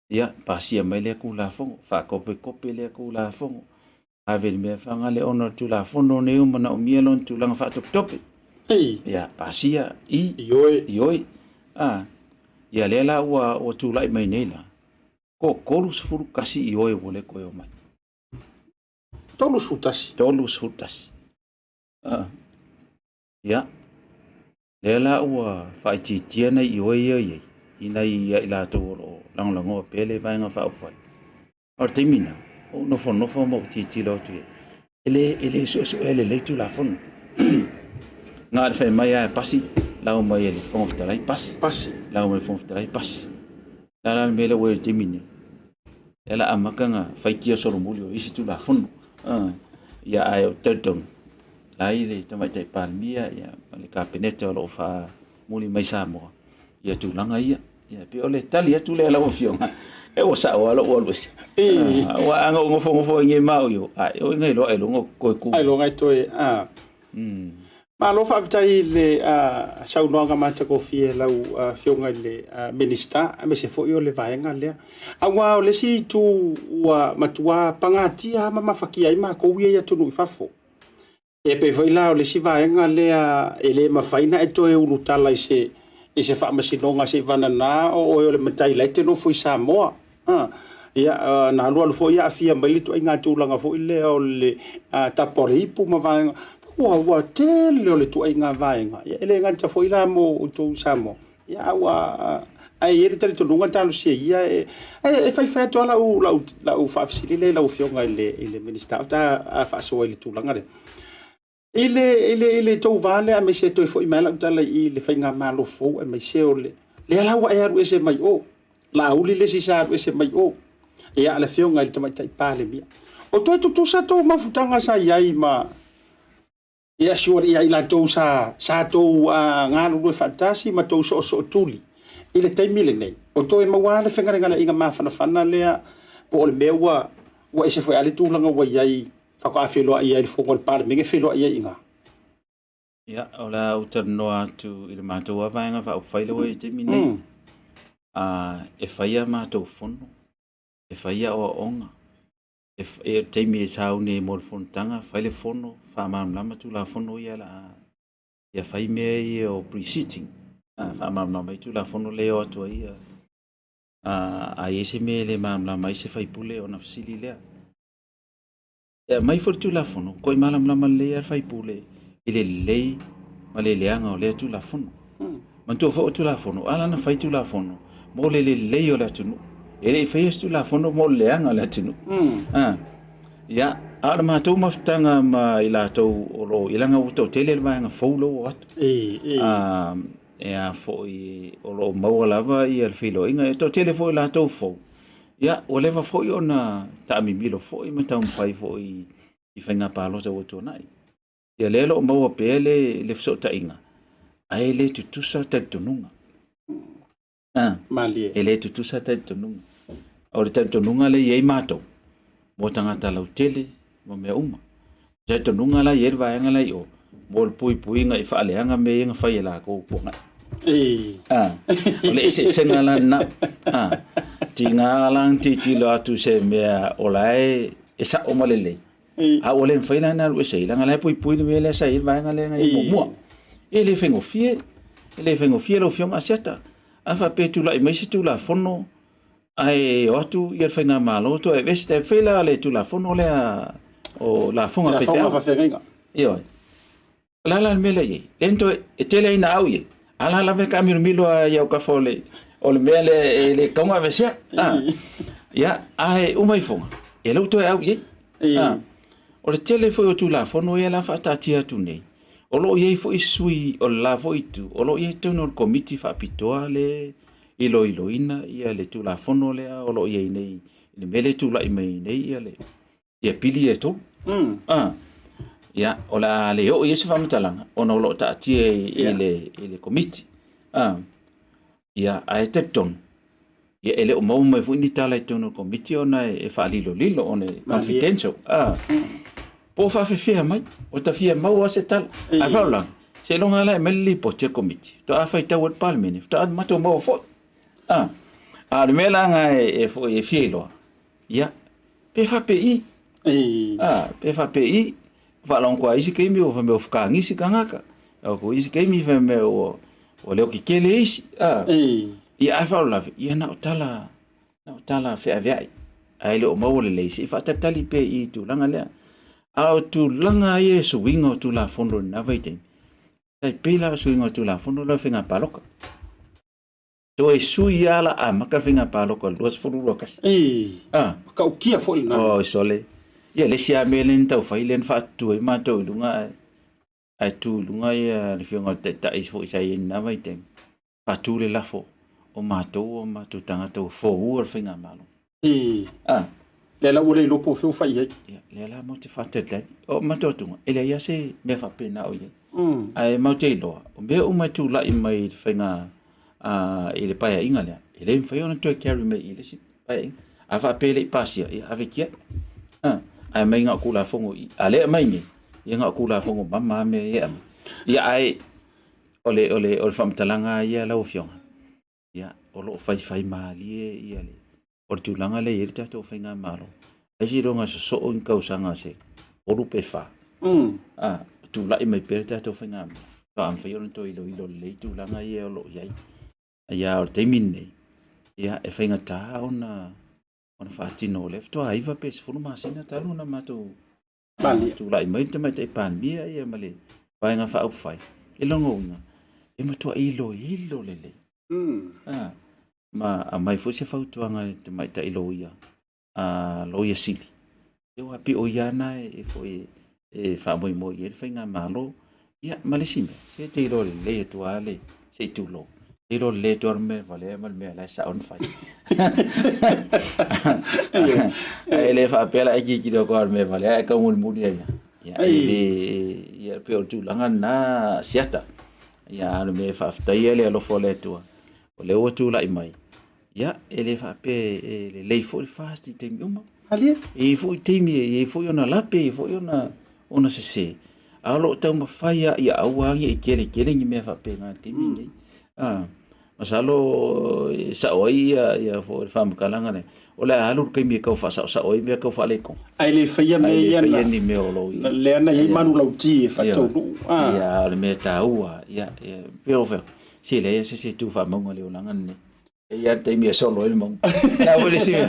ia pasia mai lea Tulafono, faatopekope lea Tulafono, ave i le mea faagale ona o le Tulafono lenei ua manaomia lona tulaga faatopetope. Ia pasia i, Ioe. Ioe. A, ia lea la ua tulai mai nei la, ko 31 ioe ua le toe omai. 31. 31. Ia, lea la ua faaitiitia nai ioe ia i ai, i nai ia i latou o lo o lagolagoa pea le Vaega Faaupufai. A o le taimi lena, ua ou nofonofo ma ou tilotilo atu i ai, e le, e le suesuea lelei Tulafono. Na o le fai mai lava e pasi, lau mai e le Fofoga Fetalai, pasi. Pasi. Lau mai e le Fofoga Fetalai, pasi. O le a la le mea lea ua i ai i le taimi lenei? Lea la amata ona faitia solomuli o isi Tulafono. Ia, ae ou te talitonu, la i le Tamaitai Palemia ia, ma le Kapeneta o lo o faamuli mai Samoa ia tulaga ia. Ia, pei o le tali atu lea lau Afioga, e ua sao lava lou alu ese. Aua a na ou nofonofo ai nei ma au i o, ai, o ina iloa ailoga o toe tu. Ailoga e toe, Malo faafetai i le saunoaga matagofie a lau Afioga i le Minisita aemaise foi o le vaega lea. Aua o le isi itu ua matua pagatia ma mafatia ai matou ia i atunuu i fafo. E pei foi la o le isi vaega lea e le mafai ona e toe ulutala i se faamasinoga seivagana o oe o le matai la e te nofo i Samoa. Ia, na alualu foi aafia mai le ituaiga tulaga foi lea o le tapa o le ipu ma vaega. Ua tele o le ituaiga vaega. Ia, e le gata foi la mo outou i Samoa, ia, a ua ae i ai le talitonuga talosia ia e faifai atu lava lau faafesili lea i lau Afioga i le Minisita o ta faasoa i le tulaga lea. I le tou va lea aemaise toe foi mai lau tala i le faigamalo fou aemaise o le lea la ua e alu ese mai o Laauli le isi sa alu ese mai o, ia, le Afioga i le Tamaitai Palemia. O toe tutusa tou mafutaga sa i ai ma ia sure ia i latou sa tou galulue faatasi ma tou soosootuli i le taimi lenei, o toe maua le fegalegaleaiga mafanafana lea, po o le mea ua ese foi lava le tulaga ua i ai, faatoa feiloai ai i le fono a le Palemene, feiloai ai i ina? Ia, o le a ou talanoa atu i le matou lava Vaega Faaupufai lea ua i ai i le taimi lenei. E fai a matou fono, e fai aoaoga, e le taimi e sauni ai mo le fonotaga, fai le fono, faamalamalama Tulafono ia la ia fai mea ia o pre-sitting, faamalamalama ai Tulafono lea e o atu ai ia. A i ai se mea e le malamalama ai se sui usufono ona fesili lea. E aumai foi le Tulafono, matua malamalama lelei lava le sui usufono i le lelei ma le leaga o lea Tulafono. Manatua foi o Tulafono, a la ona fai Tulafono mo le lelei o le atunuu. E le i faia se Tulafono mo le leaga o le atunuu. Ia, a o le matou mafutaga ma i latou o lo o, leaga ua toatele le vaega fou lea ua o atu. E a foi, o lo o maua lava ia le feiloaiga, e toatele foi i latou fou. Ia, ua leva foi ona taamimilo foi ma taumafai foi i faiga palota ua tuanai. Ia lea o lo o maua pea le fesootaiga, ae le tutusa talitonuga. Malie. E le tutusa talitonuga. O le talitonuga lea e i ai matou, mo tagata lautele ma mea uma. O talitonuga la e i ai le vaega la i o, mo le puipuiga i faaleaga mea ia na fai e latou tuanai. O le eseesega la lena. Tiga la ona tilotilo atu i se mea o la e sao ma lelei, a ua le mafai la ona alu ese ai, leaga o la e puipui le mea lea sa i ai le vaega lea na i ai muamua. E le faigofie, e le faigofie lau Afioga Asiata. A faapea e tulai mai se Tulafono ae o atu ia le faigamalo toe aveese, e pei la le Tulafono lea o lafoga a faifeau. Ioe. O le a la le mea lea i ai? Lea na toe, e tele ai na au i ai, a la lava e taamilomilo lava i autafa o le, o le mea lea e le tatau ona aveesea. Ia, ae uma ifoga, ia lea ua toe au i ai. O le tele foi o Tulafono ia la faataatia atu nei, o lo o i ai foi sui o le la foi itu, o lo o i ai i totonu o le Komiti Faapitoa le iloiloina ia le Tulafono lea o lo o i ai nei, i le mea lea e tulai mai nei ia le ia pili ia e tolu. Ia, o le a le oo i ai se faamatalaga ona o lo o taatia i le Komiti. Ia, ae talitonu, ia e le o maua mai foi ni tala i totonu o le Komiti ona e faalilolilo ona e confidential. Po o faafefea mai, ua ta fia maua se tala. Ae faalavelave, seiloga lava la e aumai le lipoti a le Komiti, faatoa faitau ai le Palemene, faatoa matou maua foi. A o le mea la lena e fia iloa, ia, pe faapei, pe faapei, faalogo atu lava i isi taimi ua fai mai ua fetagisi tagata, o isi taimi fai mai ua leo tetele isi, ia ae faalavelave, ia na o tala, na o tala feaveai, ae le o maua lelei, se i faatalitali pea i le tulaga lea. A o tulaga ia i suiga o Tulafono i lena vaitaimi, tai pei la o suiga o Tulafono lea o faiga palota. Toe sui lava la amata le faiga palota i le 2021. Ei, Ah, matautia foi lena. Oi sole. Ia le isi lava mea lea na tau fai lea na faatutu ai matou i luga ae ae tu i luga ia le afioga i le Taitai foi sa i ai i lena vaitaimi, faatu le lafo o matou o matou tagata ua foua le faigamalo. Ei, Ah, lea la ua le iloa po o fea ua fai i ai. Ia, lea la matou te faatalitali. O matou atuga, e leai lava se mea faapena o i ai. Ae matou te iloa, o mea uma e tulai mai i le faiga i le paeaiga lea, e le mafai ona toe carry mai i le isi paeaiga. A faapea e le i pasia, ia ave tiai. Ae aumai na o Tulafono i i. A o lea e aumai nei, ia na o Tulafono mama lava mea ia e aumai. Ia ae o le, o le, o le faamatalaga lava ia lau Afioga, ia o lo o faifai malie ia le, o le tulaga lea e i ai le tatou faigamalo. Ai seiloga e sosoo ni tausaga se 3 pe 4, tulai mai pea le tatou faigamalo, faatoa mafai ona toe iloilo lelei tulaga ia o lo o i ai. Ia o le taimi lenei, ia e faigata ona ona faatino o lea faatoa 9 pe 10 masina talu ona matou tulai mai le Tamaitai Palemia ia ma le Vaega Faaupufai. I lona uiga, e matua iloilo lelei. Ma aumai foi se fautuaga i le Tamaitai Loia, a Loia Sili, aua pei o ia na e foi e faamoemoe i ai le faigamalo. Ia, ma le isi mea, se te iloa lelei atu lava le, se i tulou, te iloa lelei atu lava le mea valea ma le mea la e sao ona fai. E le faapea la e tilotilo atu lava i le mea valea ae taumolimoli ai lava. Ia, e le, ia, pei o le tulaga lena Asiata. Ia, a o le mea e faafetaia le alofa o le Atua, o lea ua tulai mai, Ia, e le faapea e lelei foi le FAST i taimi uma. Malie. E i ai foi taimi e i ai foi ona lape, e i ai foi ona sese, a o lo o taumafai lava ia aua ne i tele tele ni mea faapena i le taimi lenei. Masalo e sao ai ia foi le faamatalaga lea, o le a alu le taimi e tau faasaosao ai mea tau faaletonu. Ae le faia mea ia na, ni mea o lo o i ai. Lea na i ai manulauti e faataunuu. Ia, o le mea taua, ia, pei ona ou fai atu, se leai lava se isi e tu faamauga i le olaga lenei. E i ai le taimi e solo ai le mauga. La foi le isi mea.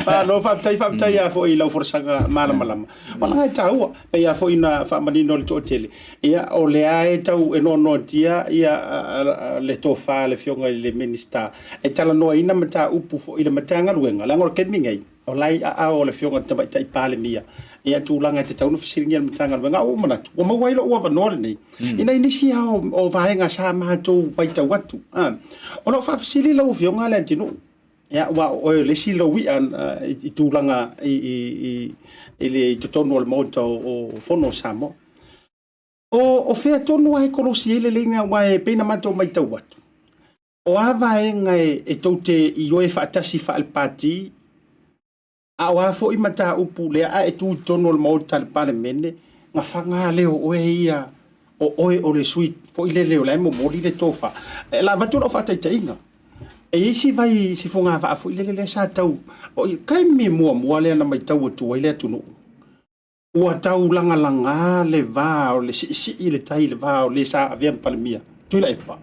Malo, faafetai, faafetai lava foi i lau folasaga malamalama. O laga e taua, pei lava foi ona faamanino le toatele, ia o lea e tau e noanoatia ia le tofa a le Afioga i le Minisita e talanoaina mataupu foi i le Matagaluega, leaga o le taimi nei, O la e i aao o le Afioga i le Tamaitai Palemia ia tulaga e tatau ona fesiligia e le Matagaluega. A ua ou manatu, ua maua ai lou avanoa lenei i nai nisi lava o vaega sa matou matau atu. O lau faafesili lau Afioga Leatinuu, ia aua o oe o le isi lauia i tulaga i i totonu o le Maota o Fono o Samoa. O fea tonu lava e kolosi ai le laina aua e pei ona matou matau atu, O a vaega e tou te ioe faatasi faale-pati, a o a foi mataupu lea a e tu i totonu o le Maota a le Palemene, gafaga lea o oe ia, o oe o le sui foi lele o la e momoli le tofa. O le a avatu lau faataitaiga, e i ai si vai, si fogavaa foi lele lea sa tau, o le taimi muamua lea na matau atu ai le atunuu, Ua tau lagalaga le va o le siisii le tai i le va o le sa avea ma Palemia, Tuilaepa,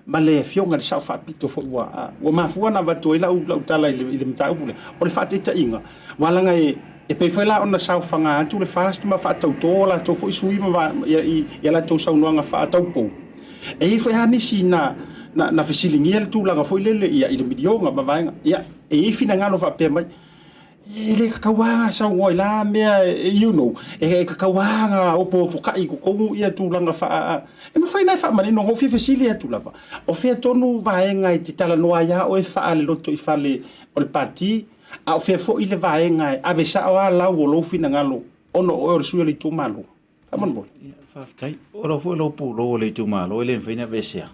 ma le Afioga i le Sao Faapito foi ua ua mafua ona avatu ai lau lau tala i le i le mataupu lea. O le faataitaiga, aua leaga e e pei foi la ona saofaga atu le FAST ma faatauto a latou foi sui ma i a latou saunoaga faataupou. E i ai foi lava nisi na na fesiligia le tulaga foi lele ia i le miliona ma vaega. Ia, e i ai finagalo faapea mai, E le tatau lava ona saunoa i la mea, you know, e tatau lava ona opoofuta'i i totonu ia tulaga faa... E mafai la e faamanino, na ou fia fesili atu lava, o fea tonu vaega e te talanoa ai lava oe faale-lotoifale o le Pati, a o fea foi le vaega e ave sao lava lau o lou finagalo ona o oe o le sui o le itumalo? Faamolemole. Ia, faafetai. O lau foi lou pulou o le itumalo e le mafai ona aveesea.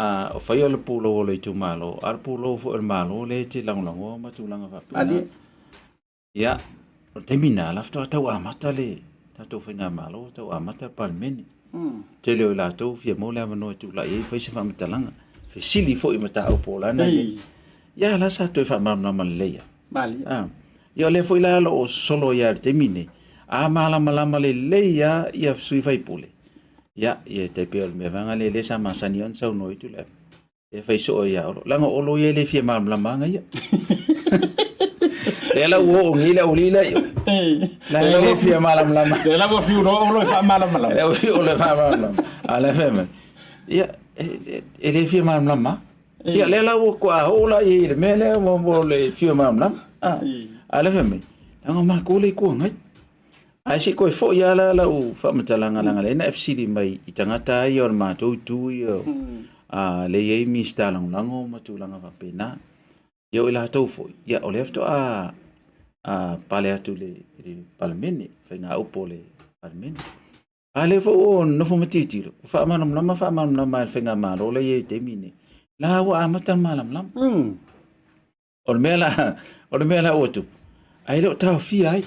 A o fai o le pulou o le itumalo, a o le pulou foi o le Malo lea e te lagolagoa ma tulaga faapena. Ia, o le taimi lena, la faatoa tau amata le tatou faigamalo, tau amata le Palemene. Tele o i latou fia maua le avanoa e tulai ai e fai se faamatalaga, fesili foi i mataupu o la na i ai. Ia, la sa toe faamalamalama lelei lava. Malie. Ia o lea foi la o lo o sosolo ai lava i le taimi lenei, a malamalama lelei lava ia sui usufono, ia, ia e tai pei o le mea vaega lea lea sa masani ona saunoa ai Tuilaepa, e fai soo ia Olo, leaga o Olo ia e le fia malamalama aga ia. Lea la ua oo nei le aualii lea i o. La e le fia malamalama. Lea la ua fiu loa Olo e faamalamalama. Lea ua fiu Olo e faamalamalama. A o la e fai mai, ia, e le fia malamalama. Ia, lea la ua toa oo la i ai i le mea lea mo le fia malamalama. A o la e fai mai, leaga o matou le Itu Agai. Ae se i toe foi lava la lau faamatalaga leaga lea na e fesili mai i tagata ia o le matou itu ia, lea e i ai Minisita Lagolago ma tulaga faapena. Ia o i latou foi, ia o lea faatoa pale atu i le Palemene, faigaupu a le Palemene. A lea foi ua nofo ma tilotilo, ua faamalamalama faamalamalama e le Faigamalo lea e i ai i le taimi lenei, la ua amata ona malamalama. O le mea la, o le mea la ua tupu, ae le o taofia ai.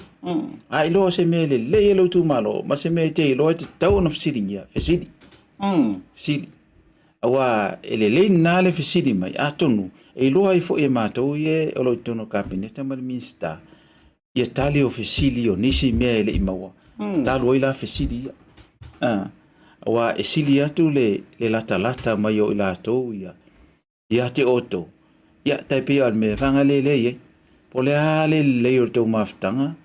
A iloa o se mea e lelei e lou itumalo, ma se mea e te iloa e tatau ona fesiligia, fesili. Fesili. Aua e lelei lena le fesili mai, atonu e iloa ai foi e matou ia o lo o i totonu o le Kapeneta ma le Minisita ia tali o fesili o nisi mea e le i maua, talu ai la fesili ia. Aua e sili atu le latalata mai o i latou ia ia te outou, ia tai pei o le mea e fagalele ai. Po o le a le lelei o le tou mafutaga,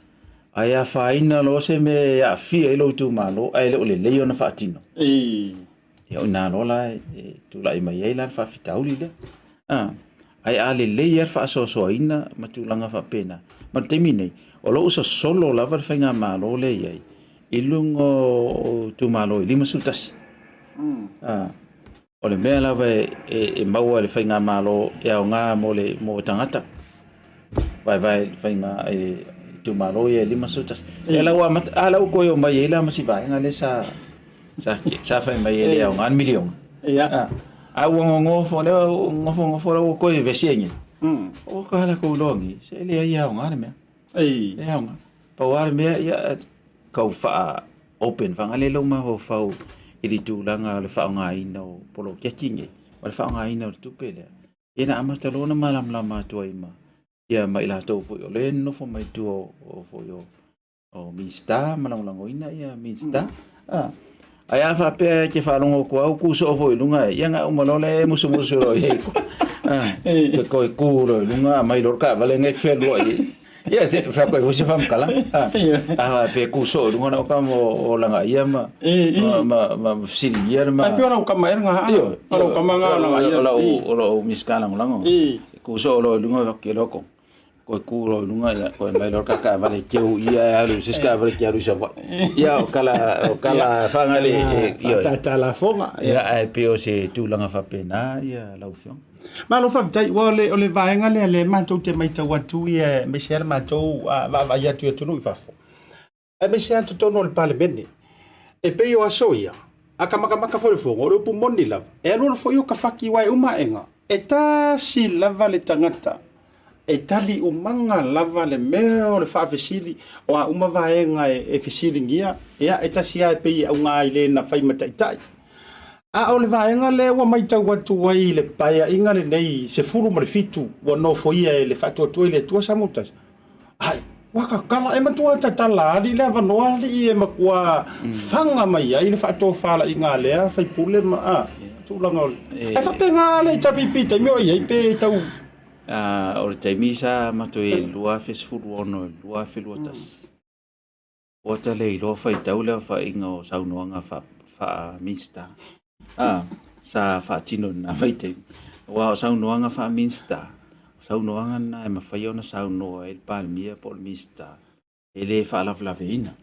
ae afaina loa se mea e aafia ai lou itumalo ae le o lelei ona faatino. Ia o i ina loa la e tulai mai ai la le faafitauli lea. Ae a lelei lava le faasoasoaina ma tulaga faapena, ma le taimi nei, o lo o sosolo lava le faigamalo lea e i ai i luga o itumalo e 51. O le mea lava e maua e le faigamalo e aoga mo le mo tagata vaevae i faiga i itumalo ia e 51. Ia la ua amata, a la ua toe omai ai la ma si vaega lea sa sa sa fai mai e le aoga le miliona. Ia. A ua nonofo lea ua nofonofo la ua toe vesi ai nei. O ka la kou iloa nei, se leai e aoga le mea. Ei. E aoga. Pau lava le mea, ia, tau faa open faagale lou mafaufau i le tulaga o le faaaogaina o poloketi nei ma le faaaogaina o le tupe lea. Ia na amata loa ona malamalama atu ai ma ia ma i latou foi o lea e nonofo mai tua o foi o o Minisita ma lagolagoina ia Minisita. Ah. Ae a faapea e te faalogo atu au ku soo foi i luga, ia na uma loa lea e musumusu loa i ai. Ah, te koe ku loa i luga, mai loa le taavale ngai fealuai ai. Ia se fai atu ai foi se faamatalaga. Ah, a pe ku soo i luga na oka mo o langa ia ma ma ma ma fesiligia le ma. Ai pe o lau kama ea nga. Ioe. O lau kama nga o langa ia. O lau o lau Minisita lagolago. Ku soo loa i luga ke loko. Koe ku loa i luga ia koe mai loa ka taavale keu ia e alu se isi taavale ke alu i Savaii. Ia o kala o kala faagale ioe. Faataataa lafoga. Ia ae pei o se tulaga faapena ia lau Afioga. Malo faafetai, ua o le vaega lea lea matou te matau atu ia aemaise lava le matou vaavaai atu i atunuu i fafo, aemaise lava totonu o le Palemene. E pei o aso ia, a ka makamaka foi le fono, o le upu moni lava, e alualu foi o ka faki aua e uma aega, e tasi lava le tagata e tali umaga lava le mea o le faafesili o a uma vaega e fesiligia, ia e tasi lava e pei e auga ai le na fai ma taitai. A o le vaega lea ua matau atu ai i le paeaiga lenei 17 ua nofoia e le Faatuatua i le Atua Samoa Tasi, ai, ua tatala, e matua tatala alii le avanoa alii e matua faga mai ai le faatofalaiga a lea faipule ma a, tulaga o le... Ae faapena le HRPP taimi o i ai pe tau... O le taimi sa matou i ai i le 2016 i le 2021, Ua ta le iloa faitau le aofaiga o saunoaga faa-Minisita sa faatino i lena vaitaimi. Aua o saunoaga faa-Minisita, o saunoaga na e mafai ona saunoa ai le Palemia po o le Minisita e le faalavelaveina.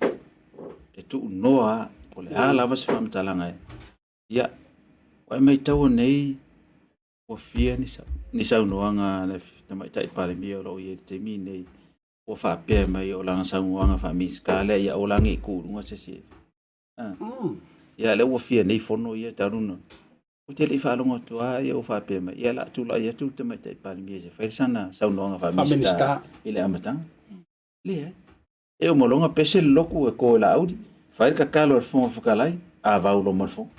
E tuunoa lava, po o le a lava se faamatalaga. Ia, ua e maitaua nei ua fia ni saunoaga a le Tamaitai Palemia o lo o i ai i le taimi lenei ua faapea mai o lana saunoaga faa-Minisita lea, ia aua la ne i tu i luga se isi. Ia lea ua fia nei fono ia talu ona, ou te le i faalogo atu lava ia ua faapea mai, ia o le a tulai atu le Tamaitai Palemia se i fai sana saunoaga faa-Minisita i le amataga. Leai. E uma loa ona pese le lotu e to e Laauli, fai le tatalo a le Fofoga Fetalai, avau loa ma le fono.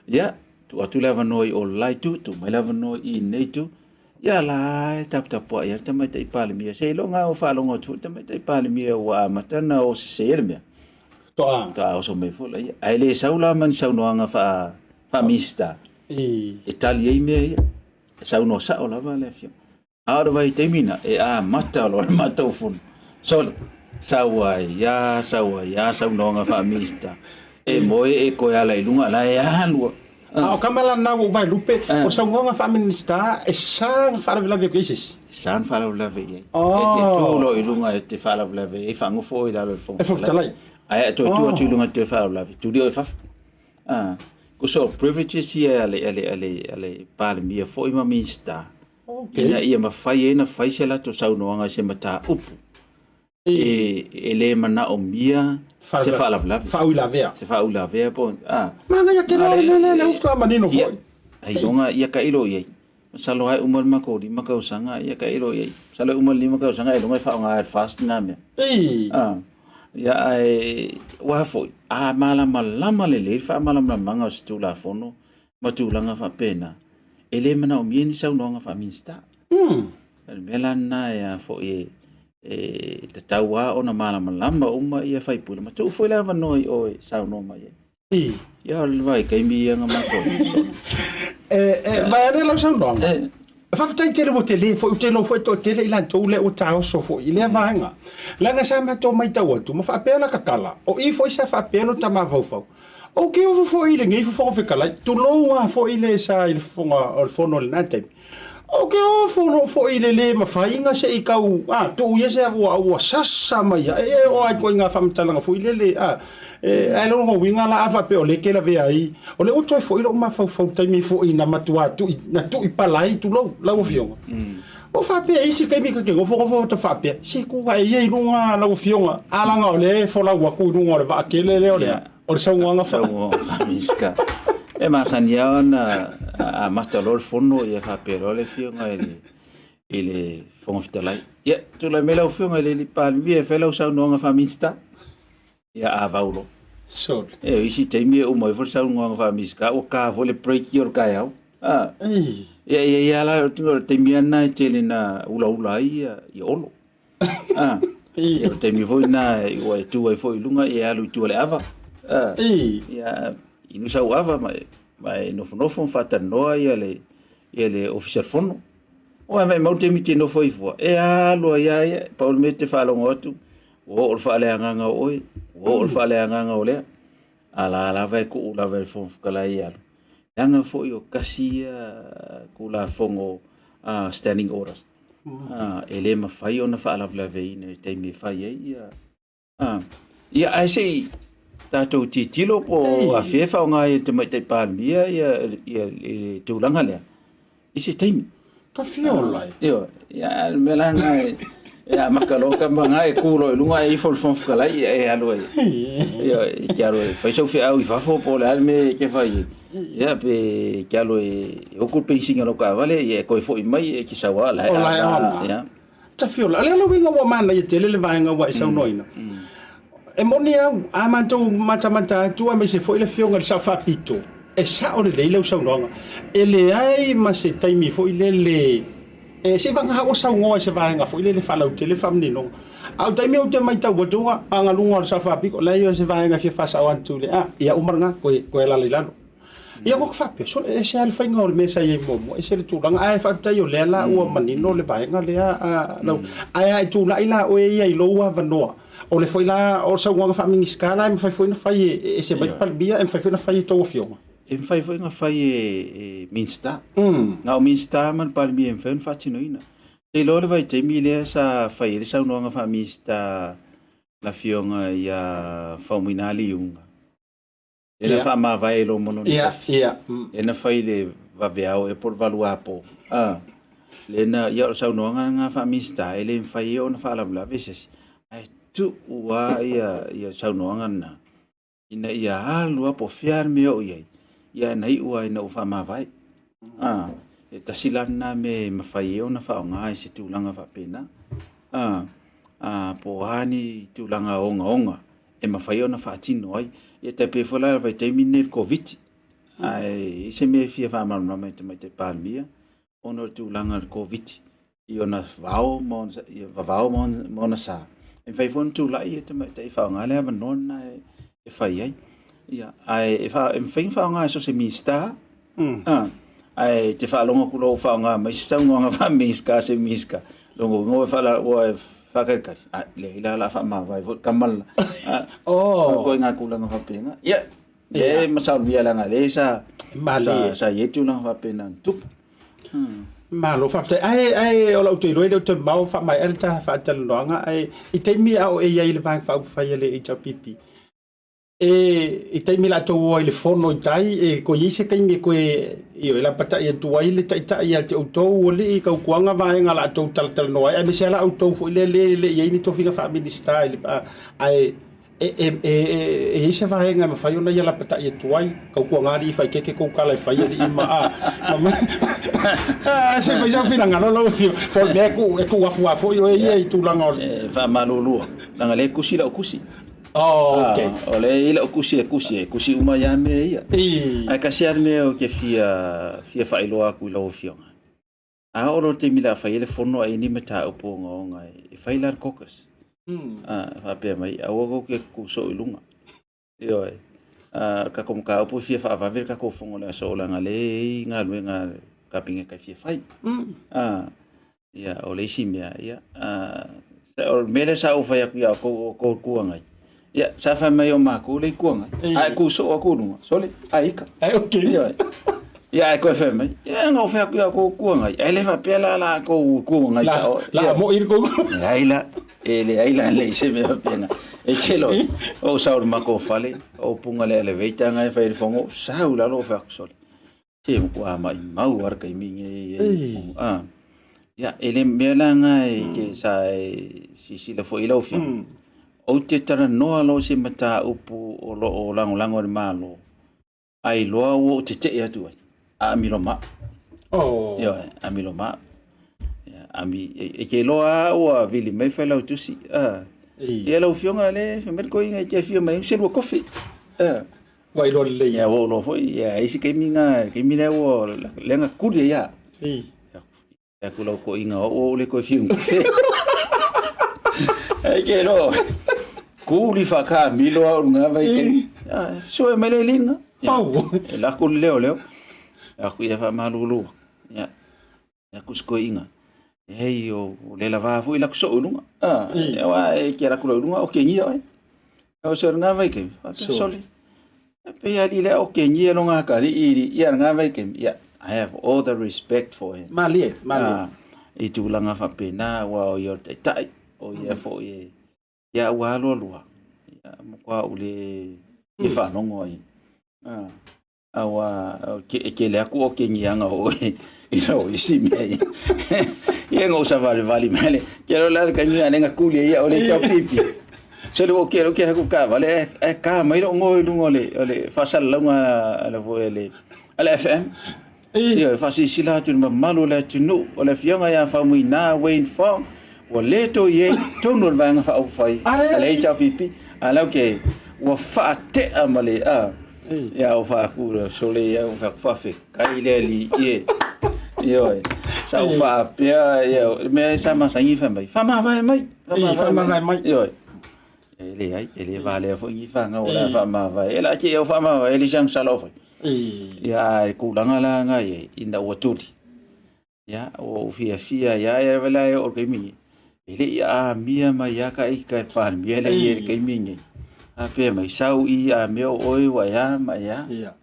Ia, tuu atu le avanoa i o le la itu, tuu mai le avanoa i lenei itu. Ia la e taputapuai lava le Tamaitai Palemia. Seiloga lava ua faalogo atu foi le Tamaitai Palemia ua amata ona sese le mea. Faatoa oso mai foi laia. Ae le sau la ma ni saunoaga faa-Minisita e tali ai mea ia. E saunoa sao lava le Afioga. A o le vaitaimi na, e amata loa le matou fono. Sole, sau ai a, sau ai a saunoaga faa-Minista. E moe e koe ala i luga, la e alu a. A o kama la na ua ou vaelupe, o le saunoaga faa-Minista e sa na faalavelave atu i ai se isi. E sa na faalavelave i ai. E te tu loa i luga e te faalavelave ai, faagofo oe i lalo e le Fofoga Fetalai. Ae a toe tu atu i luga e toe faalavelave, tuli oe i fafo. So privileges ia a le, a le, a le, a le Palemia foi ma Minista, okay, ina ia mafai ai ona fai se latou saunoaga i se mataupu e le manaomia se faalavelave. Faauilavea. Se faauilavea po a. Manaia tele le mea lea, lea ua faatoa manino foi. Ailoga ia tailo i ai. Masalo lava e uma le matou 5 tausaga ia tailo i ai. Masalo e uma le 5 tausaga ailoga e faaaoga e le FAST lena mea. Ia ae aua foi, a malamalama lelei le faamalamalamaga o se Tulafono ma tulaga faapena, e le manaomia ni saunoaga faa-Minisita. O le mea la lena e a foi e tatau lava ona malamalama uma ia sui usufono ma tuu foi le avanoa i o e saunoa mai ai. Ia o le vaitaimi ia na matou. E vaeane lau saunoaga. Faafetai tele ua tele foi, ou te iloa foi e toatele i latou lea ua taoso foi i lea vaega. Leaga sa matou matau atu ma faapea lata tala, o i foi sa faapea lota mafaufau. Ou te ofo foi i lenei Fofoga Fetalai, tulou lava foi le sa i le Fofoga o le Fono i lena taimi. Ou te ofo loa foi i le le mafaiga se i tau a, tuu ia se ua, ua sasa mai ai, e oo lava i ituaiga faamatalaga foi lele, a, e, ae lona uiga la a faapea o lea e te lavea ai, o lea ua toe foi lou mafaufau i le taimi foi na matua tui, na tui pala ai, tulou lau Afioga. Ua faapea isi taimi ta te nofonofo ta faapea, se tuu ae ia i luga lau Afioga, a leaga o lea e folau atu i luga o le vaa tele lea o le a? O le saunoaga faa-Minisita. E masani lava ona amata loa le fono ia faapea loa le Afioga i le Fofoga Fetalai. Ia, tulai mai lau Afioga i le Palemia e fai lau saunoaga faa-Minisita. Ia, a vau loa. Sole. E, o isi taimi e uma ai foi le saunoaga faa-Minisita, ua ta foi le break o le taeao. Ah. Ia, ia, ia la, o le taimi lava lena e tele na ulaula ai ia Olo. Ah, ia, o le taimi foi lena ua e tu ai foi i luga e alu i tua o le ava. Ah, ia, inu sau ava ma e, ma e nofonofo ma faatalanoa ia le, ia le Ofisa o le Fono. Ua maumau le taimi e te nofo ai fua, e alu ai lava ia, pau le mea e te faalogo atu, ua oo le faaleagaga o oe, ua oo le faaleagaga o lea. A la lava e tuu lava e le Fofoga Fetalai e alu. Leaga foi o tasi ia Tulafono Standing Orders, e le mafai ona faalavelaveina i le taimi e fai ai ia. Ia ae se i tatou tilotilo po o afea e faaaoga ai e le Tamaitai Palemia le tulaga lea i se taimi. Ka fia ola ai. Ioe, ia le mea la lena e amata loa tama na e tu loa i luga e ifo i le Fofoga Fetalai ia e alu ai. Ioe, e te alu e fai sau feau i fafo po o le a le mea e te fai ai. Ia pe e te alu e uku le penisini o lau taavale ia e toe foi mai e te sau lava la e O la e ona. Ia. Tafiola, o le ala uiga ua manaia tele le vaega ua e saunoaina. E moni au, a matou matamata atu aemaise foi le Afioga i le Sao Faapito, e sao lelei lau saunoaga. E leai ma se taimi foi lele e seivaga ua saunoa i se vaega foi lele faalautele le faamaninoga. A o taimi ou te matau atu a galuga o le Sao Faapito, leai o se vaega e fia faasao atu i le a, ia uma lena, toe toe alala i lalo. Ia ua faapea, sole e ese lava le faiga o le mea sa i ai muamua, ese le tulaga, ae faafetai o lea la ua manino le vaega lea, lau, ae a e tulai la oe ia i lou avanoa, o le foi la, o le saunoaga faa-Minisita la e mafai foi ona fai e ese mai le Palemia, e mafai foi ona fai e tou afioga. E mafai foi ona fai e Minisita. Na o Minisita ma le Palemia e mafai ona faatinoina. Ou te iloa le vaitaimi lea sa fai ai le saunoaga faa-Minisita le Afioga ia Faumuina Liuga, Lea na faamavae i Roma lona afi. Lea na fai i le vaveao ea po o le valuapo. Lea na, ia o le saunoaga lena faa-Minisita, e le mafai ai ona faalavelave se isi, ae tuu lava ia saunoaga lena, ina ia alu lava po o fea le mea e oo i ai, ia na iu lava ina ua faamavae. E tasi la lena mea e mafai ai ona faaaoga i se tulaga faapena. Po o a ni tulaga ogaoga e mafai ona faatino ai. Ia tai pei foi la le vaitaimi lenei i le Koviti, ae i ai se mea e fia faamalamalama i le Tamaitai Palemia ona o le tulaga o le Koviti i ona vao ma ona, ia vavao ma ona sa, e mafai foi ona tulai le tamaitai e faaaoga le avanoa lena e fai ai. Ia, ae e mafai ona faaaoga e so o se Minisita. Ae te faalogo atu loa ua faaaoga mai se saunoaga faa-Minisita se Minisita, lona uiga ua faala ua e faatalitali, a leai la o le a faamavae foi le tama le la. Oh. Ituaiga tulaga faapena. Ia, lea e masalomia leaga lea sa Malie. sa i ai tulaga faapena na tupu. Malo faafetai. Ae ae o lau te iloa e le o toe mamao faamaea le ta faatalanoaga ae i taimi a o e i ai i le Vaega Faaupufai a le HRPP, E i taimi latou o ai i le fono i tai, e toe i ai se taimi e toe, ioe, lapatai atu ai le taitai ia te outou alii i tautuaga vaega latou talatalanoa ai, aemaise lava la outou foi lea le le i ai ni tofiga faa-Minisita i le, ae e, e, e, e i ai se vaega e mafai ona ia lapatai atu ai, tautuaga alii faitete tou tala e fai alii ma, a, ma, a, se i fai sau finagalo lau Afioga, po o le mea e tuu, e tuu afu lava foi oe ia i tulaga o le. E faamalulu, leaga o lea e tusi lau tusi. Oh, okay. Ah, o lea e i ai lau tusi e tusi, e tusi uma ai lava mea ia. I. Ae tasi lava le mea ou te fia, fia faailoa atu i lau Afioga. A oo loa i le taimi o le a fai ai le fono a i ai ni mataupu ogaoga e fai la le caucus. Ah, faapea mai, aua tou te tutu soo i luga. Ioe. Ah, o le tatou mataupu e fia faavave le tatou fono i le aso leaga o lea e i ai galuega a le Kapeneta e fia fai. Ah, Ia, o le isi mea, ia, o le mea lea sa ou fai atu ia outou, o outou Itu Agai, ia, sa fai mai o matou le Itu Agai, ae tu soo atu i luga, sole, ai ika. Ai, okay. Ioe. Ia, ae toe fai mai, ia, na ou fai atu ia outou Itu Agai, ae le faapea la la outou Itu Agai sao. La, la moi le kou. Leai la, e leai la leai se mea faapena. E te loa, ou sau i le matou fale, ou punga le elevator nga e fai i le fono, ou sau i lalo ou fai atu, sole, Se matua maʻimau lava le taimi lenei e a ia e le mea la lena e ke sa e silasila foi i lau Afioga. Ou te talanoa loa i se mataupu o lo o lagolago e le Malo, ai loa ua ou tetee atu ai, aamilo ma au. Ioe, aamilo ma au. Ia, ami, e te iloa lava ua vili mai Failautusi. Ia lau Afioga lea fai mai le toeaina e te afio mai ai se lua kofi. Ua iloa lelei. Ia ua ou iloa foi, ia e i ai se taimi na, le taimi lea ua, lea na tuli ai au. Ei. Ia ku lau toeaina o au le toe fiu. Ai ke iloa, kuli whakamilo au ngā vai te. Sue mai le linga. Pau. E lako le leo leo. Aku ia whamalulu. Ia. Ia ku skoinga. Hei o le lava foi lako soo i lunga. Ah, e wa e ke lako i lunga o ke ngia oi. O se ngā vai ke. Soli. Pe ia li le o ke ngia lo ngā ka li i ia ngā vai ke. Ia, I have all the respect for him. Malie, malie. Ah, i tulaga faapena aua o ia o le taitai, o ia foi e ia ua alualua, ia matua ou le fia faalogo ai. Ah, aua e tele atu o kegiaga o oe i lou isi mea ia. Ia na ou savalivali mai le, ke lo la le taimi a le na kuli ai ia o le tau pipi. So le o ke lo ke haku kaavale ae ae ka mai lou goa i luga o le o le faasalalauga a le foi a le a le FM. Ia e faasilasila atu i le mamalu o le atunuu o le afioga ia Faumuina Wayne Fong ua le toe i ai i totonu o le Vaega Faaupufai a le HRPP. A la ke ua faatea ma le a ia ua faaku le sole ia ua faaku faafetai le alii e. Ioe, sa ou faapea ia le mea sa masani fai mai, faamavae mai, faamavae mai. Ioe. E leai, e le valea foi ni fanau o le a faamavae. E la te au faamavae, e le siang sala o fai. Ia, a e tulaga la nga i ai, ina ua tuli. Ia, ua ou fiafia ia ia la e o le taimi nei. E le i amia mai ia ka i ka Palemia le i le taimi nei. A pea mai sau i amia o oe ua ea ma ea. Ia.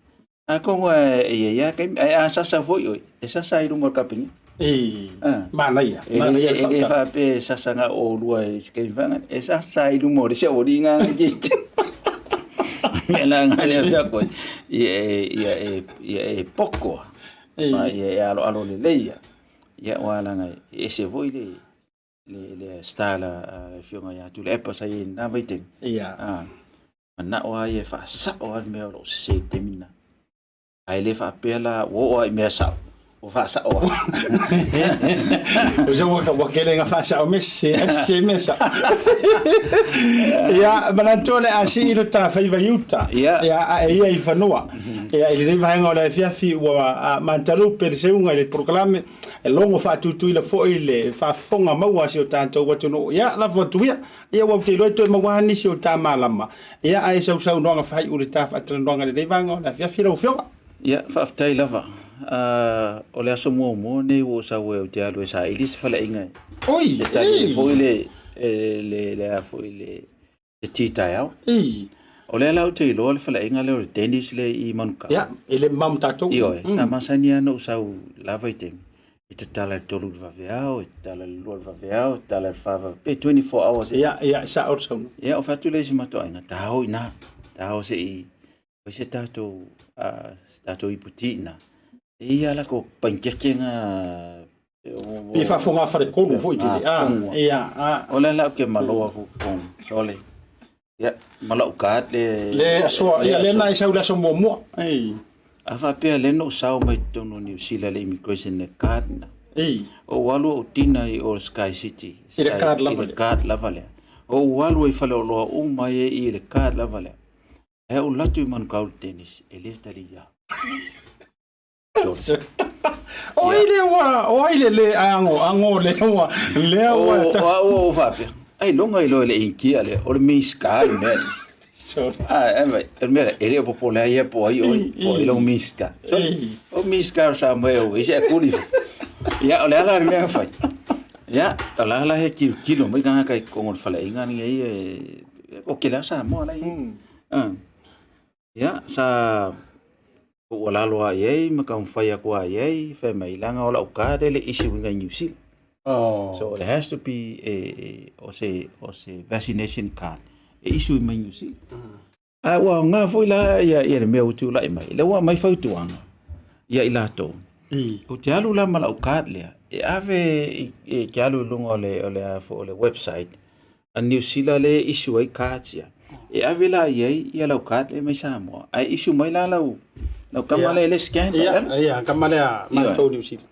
Atonu e i ai lava taimi, ae a sasa foi oe, e sasa i luma o le Kapeneta. Ei, Ah. manaia, E le, manaia le e le faautaga. faapea e sasa na o oulua i se taimi faagale, e sasa i luma o le isi aualiiga na itiiti. Mea la na lea fea koe, ia e, ia e, ia e poko a, Ei. ma ia e aloalo lelei a. Ia aua leaga e ese foi le, le, le style a le Afioga ia Tuilaepa sa i ai i lena vaitaimi. Ia. Ah, manao lava ia e faasao lava le mea o lo o sese i le taimi lena. Ae le faapea la ua oo lava i mea sao, ua faasao lava. O se ua ua tele ina faasao mea sese, ae sese mea sao. Ia, manatu o le a sii lo ta faiva i uta. Ia. Ia, a e ia i fanua. Ia, i lenei vaega o le afiafi ua matalupe le seuga i le polokalame. E logo faatutuila foi le faafofoga maua a si o tatou atunuu. Ia, lafo atu ia. Ia, ua ou te iloa e toe maua lava nisi o ta malama. Ia, ae sausaunoaga faaiu le ta faatalanoaga i lenei vaega o le afiafi lau Afioga. Ia, faafetai lava. o le aso muamua lenei ua ou sau ai ou te alu e saili se faleaiga Oi, e tali ai foi le le le a foi le le ti taeao. O lea la ou te iloa le faleaiga lea o le Denny's lea i Manukau. Ia, e le mamao ma tatou. Ioe, sa masani lava ona ou sau i la vaitaimi, e tatala i le 3 i le vaveao, e tatala i le 2 i le vaveao, e tatala i le 4 pe 24 hours. Ia, ia, e sao le saunoaga. Ia, ou fai atu lea i si matou aiga, ta o i ina, ta o se i fai se tatou, se tatou ipu ti i ina. E i ai lava latou panikeke na. Pe faafofoga faletolu foi tele. Ah, ia, ah. O lea la ou te malo atu i totonu, sole. Ia, ma lau card le... Le asoa, ia, lea na e sau i le aso muamua. Ei. A faapea lea na ou sao mai totonu o Niu Sila le immigration le card na. Ei. Ou alu ou tina i o Sky City. I le card lava lea. I le card lava lea. Ou alu i faleoloa uma ai i le card lava lea. Ae ou alu atu i Manukau i le Denny's, e le talia. O ai le ua, o ai le le ango, ango le ua, lea ua. O au o faapea, ailoga iloa e le Initia lea, o le Minisita le mea lea. Sorry. Ah, e mai, o le mea lea, e le o popole ai ia po o ai oe, po o ai lau Minisita. Sorry, o Minisita o Samoa e ese a kuli. Ia, o le ala le mea na fai. Ia, o la la he tilotilo mai tagata i totonu o le faleaiga lenei e, o tele lava Samoa la e i ai. Ah. Ia, sa tuualalo lava i ai ma taumafai atu lava i ai, fai mai, leaga o lau card e le i issue ina i Niu Sila. Oh. So it has to be a, o se, o se vaccination card e issue mai Niu Sila. A ua aoga foi la ia, ia le mea ua tulai mai. Lea ua aumai fautuaga ia i latou. Ou te alu la ma lau card lea, e ave e te alu i luga o le, o le, a foi, o le website a Niu Sila lea e issue ai cards ia. E ave la i ai ia lau card lea mai Samoa, ae issue mai la lau, lau kama lea e le scan. Ia, ia, kama lea matou Niu Sila.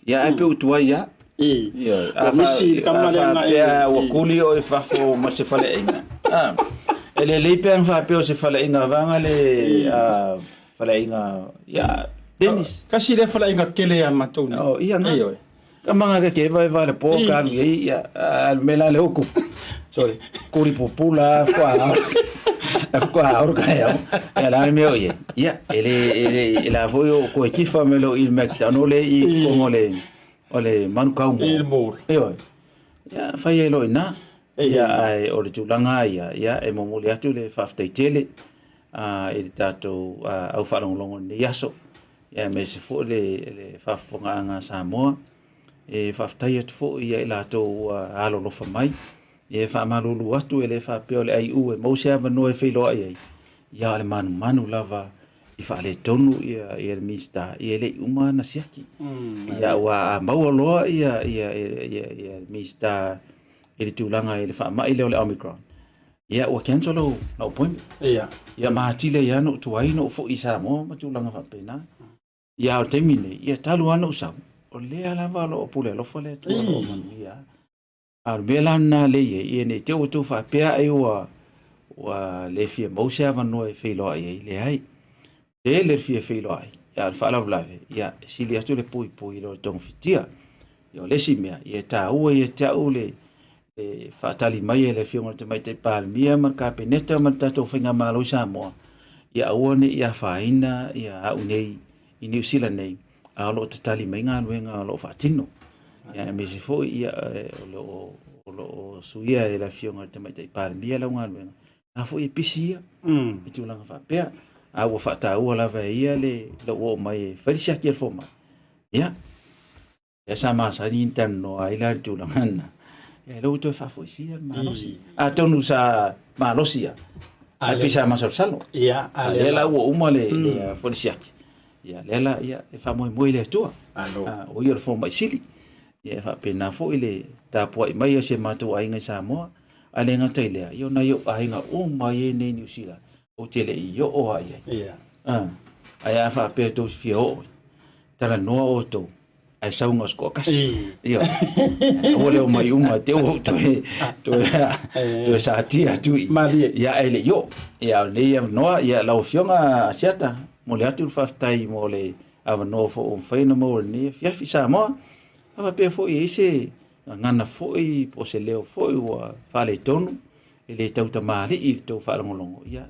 Ia, ae pe ua tuai lava. Ioe. Ua misi le kama lea na e. Ua kuli oe i fafo ma se faleaiga. E lelei pe ana faapea o se faleaiga vaega le faleaiga ia Dennis. Kasi lea faleaiga kele ia matou nei. Oh, ia nga. Ioe. Ka manga ke ke vai vai le po ka alu i ia a le mea la le uku. Sorry. Kuli pupula fua. Fua aur ka ia. Ia la le mea o ia. Ia e le e le e la foi o koe kifa me lo i McDonald le i kongo le o le Manukau Mall. I le mall. Ioe. Ia fai ai loa i ina. Ia ae o le tulaga ia, ia e momoli atu le faafetai tele i le tatou au faalogologo i lenei aso. Ia aemaise foi le le faafofogaaga a Samoa. E faafetai atu foi ia i latou ua alolofa mai. Ia e faamalulu atu e le faapea o le aiu e maua se avanoa e feiloai ai. Ia o le manumanu lava i faaletonu ia ia le Minisita, ia e le i uma ana siaki. Ia aua a maua loa ia ia ia ia le Minisita i le tulaga i le faamai lea o le Omicron, ia ua cancel lau lau appointment. Ia. Ia ma atili ai lava ona ou tuai ona ou foi i Samoa ma tulaga faapena. Ia a o le taimi lenei, ia talu lava ona ou sau, o lea lava o lo o pule alofa le Atua o lo o manuia lava. A o le mea la lena lea e i ai, ia ne i te i ua outou faapea ai ua, ua le fia maua se avanoa e feiloai ai, leai. Tele le fia feiloai, a o le faalavelave, ia, e sili atu le puipui i lo le togafitia. Ia, o le isi mea, ia e taua ia te au le, le faatali mai e le Afioga i le Tamaitai Palemia ma le Kapeneta ma le tatou Faigamalo i Samoa, ia aua ne i afaina ia au nei i Niu Sila nei, a o lo o tatali mai galuega o lo o faatino. Ia, aemaise foi ia, o lo o, o lo o suia e le Afioga i le Tamaitai Palemia lau galuega, a foi e pisi ia i tulaga faapea. A ua faataua lava e ia le lou oo mai e fai le siaki a le fomai. Ia, lea sa masani ona talanoa ai la i le tulaga lena. Ia, lea ua toe faafoisia le malosi. Atonu sa malosi lava, ae pei sa masalosalo. Ia, a lea la ua uma le foi le siaki. Ia, lea la, ia, e faamoemoe i le Atua. Malo. O ia o le fomai sili. Ia, e faapena foi le tapuai mai a si o matou aiga i Samoa. Ae le gata i lea, ia o nai ou aiga uma i nei Niu Sila, ou te le i oo lava i ai. Ia. Ae a faapea tou te fia oo, talanoa outou, ae sau na o se toatasi. Ioe. Aua le omai uma te ua ou toe, toe, toe satia atu i. Malie. Ia, ae le i oo. Ia, o lenei avanoa, ia, lau Afioga Asiata, momoli atu le faafetai mo le avanoa foi ua mafai ona maua i lenei afiafi Samoa. A faapea foi e i ai se gagana foi po o se leo foi ua faaletonu, e le tautamalii i le tou faalogologo, ia,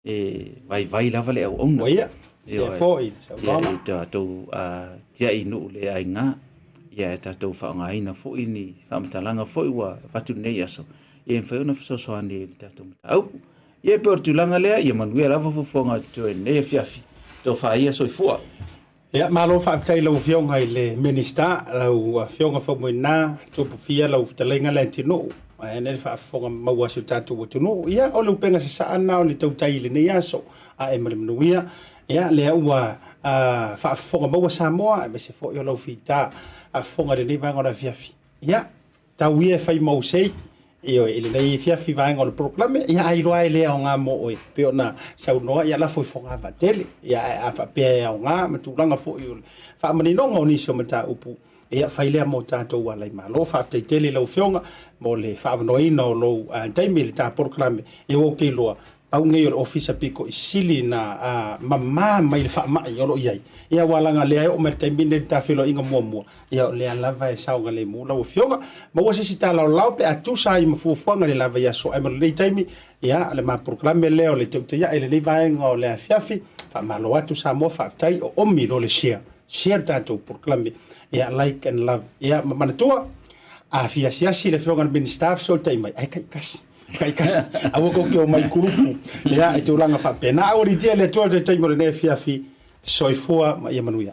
e vaivai lava le auauna. Ua ia. Share foi le saunoaga. Ia, i tatou tiai nuu le aiga, ia e tatou faaaogaina foi ni faamatalaga foi ua avatu i lenei aso, ia e mafai ona fesoasoani i le tatou mataupu. Ia e pei o le tulaga lea, ia manuia lava fuafuaga o totoe i lenei afiafi. Tofa ia soifua. Ia, malo faafetai i lau Afioga i le Minisita, lau Afioga Faumuina Tupufia, lau fetalaiga Leatinuu, ae le faafofoga maua a si o tatou atunuu. Ia, o le upega sasaa lena o le tautai i lenei aso, ae ma le manuia. Ia, lea ua faafofoga maua Samoa, aemaise foi o lau fita faafofoga i lenei vaega o le afiafi. Ia, tau ia e fai mau sei, ioe, i lenei afiafi vaega o le polokalame, ia a iloa e le aoga mo oe, pei ona saunoa, ia lafo i fogavaa tele. Ia, ae a faapea e aoga ma tulaga foi o le faamaninoga o nisi o mataupu, ia fai lea mo tatou alaimalo. Faafetai tele i lau Afioga mo le faaavanoaina o lou taimi i le ta polokalame. Ia ua ou te iloa, pau nei o le ofisa pito i sili na mama mai le faamai o lo o i ai. Ia aua leaga o lea e oo mai le taimi lenei i le ta feiloaiga muamua, ia o lea lava e saogalemu lau Afioga. Maua se isi talaolao pe a tusa ai ma fuafuaga i le la vaiaso ae mo lenei taimi, ia o le ma polokalame lea o le teuteia'i i lenei vaega o le afiafi. Faamalo atu Samoa, faafetai o omi lo le share. Share le tatou polokalame. Ia like and love. Ia ma manatua, a fia asiasi le Afioga i le Minisita fesootai mai, ae taitasi. Taitasi. Aua tou te omai kulupu. Ia, i tulaga faapena. Aua litia le Atua i le taimi o lenei afiafi. Soifua ma ia manuia.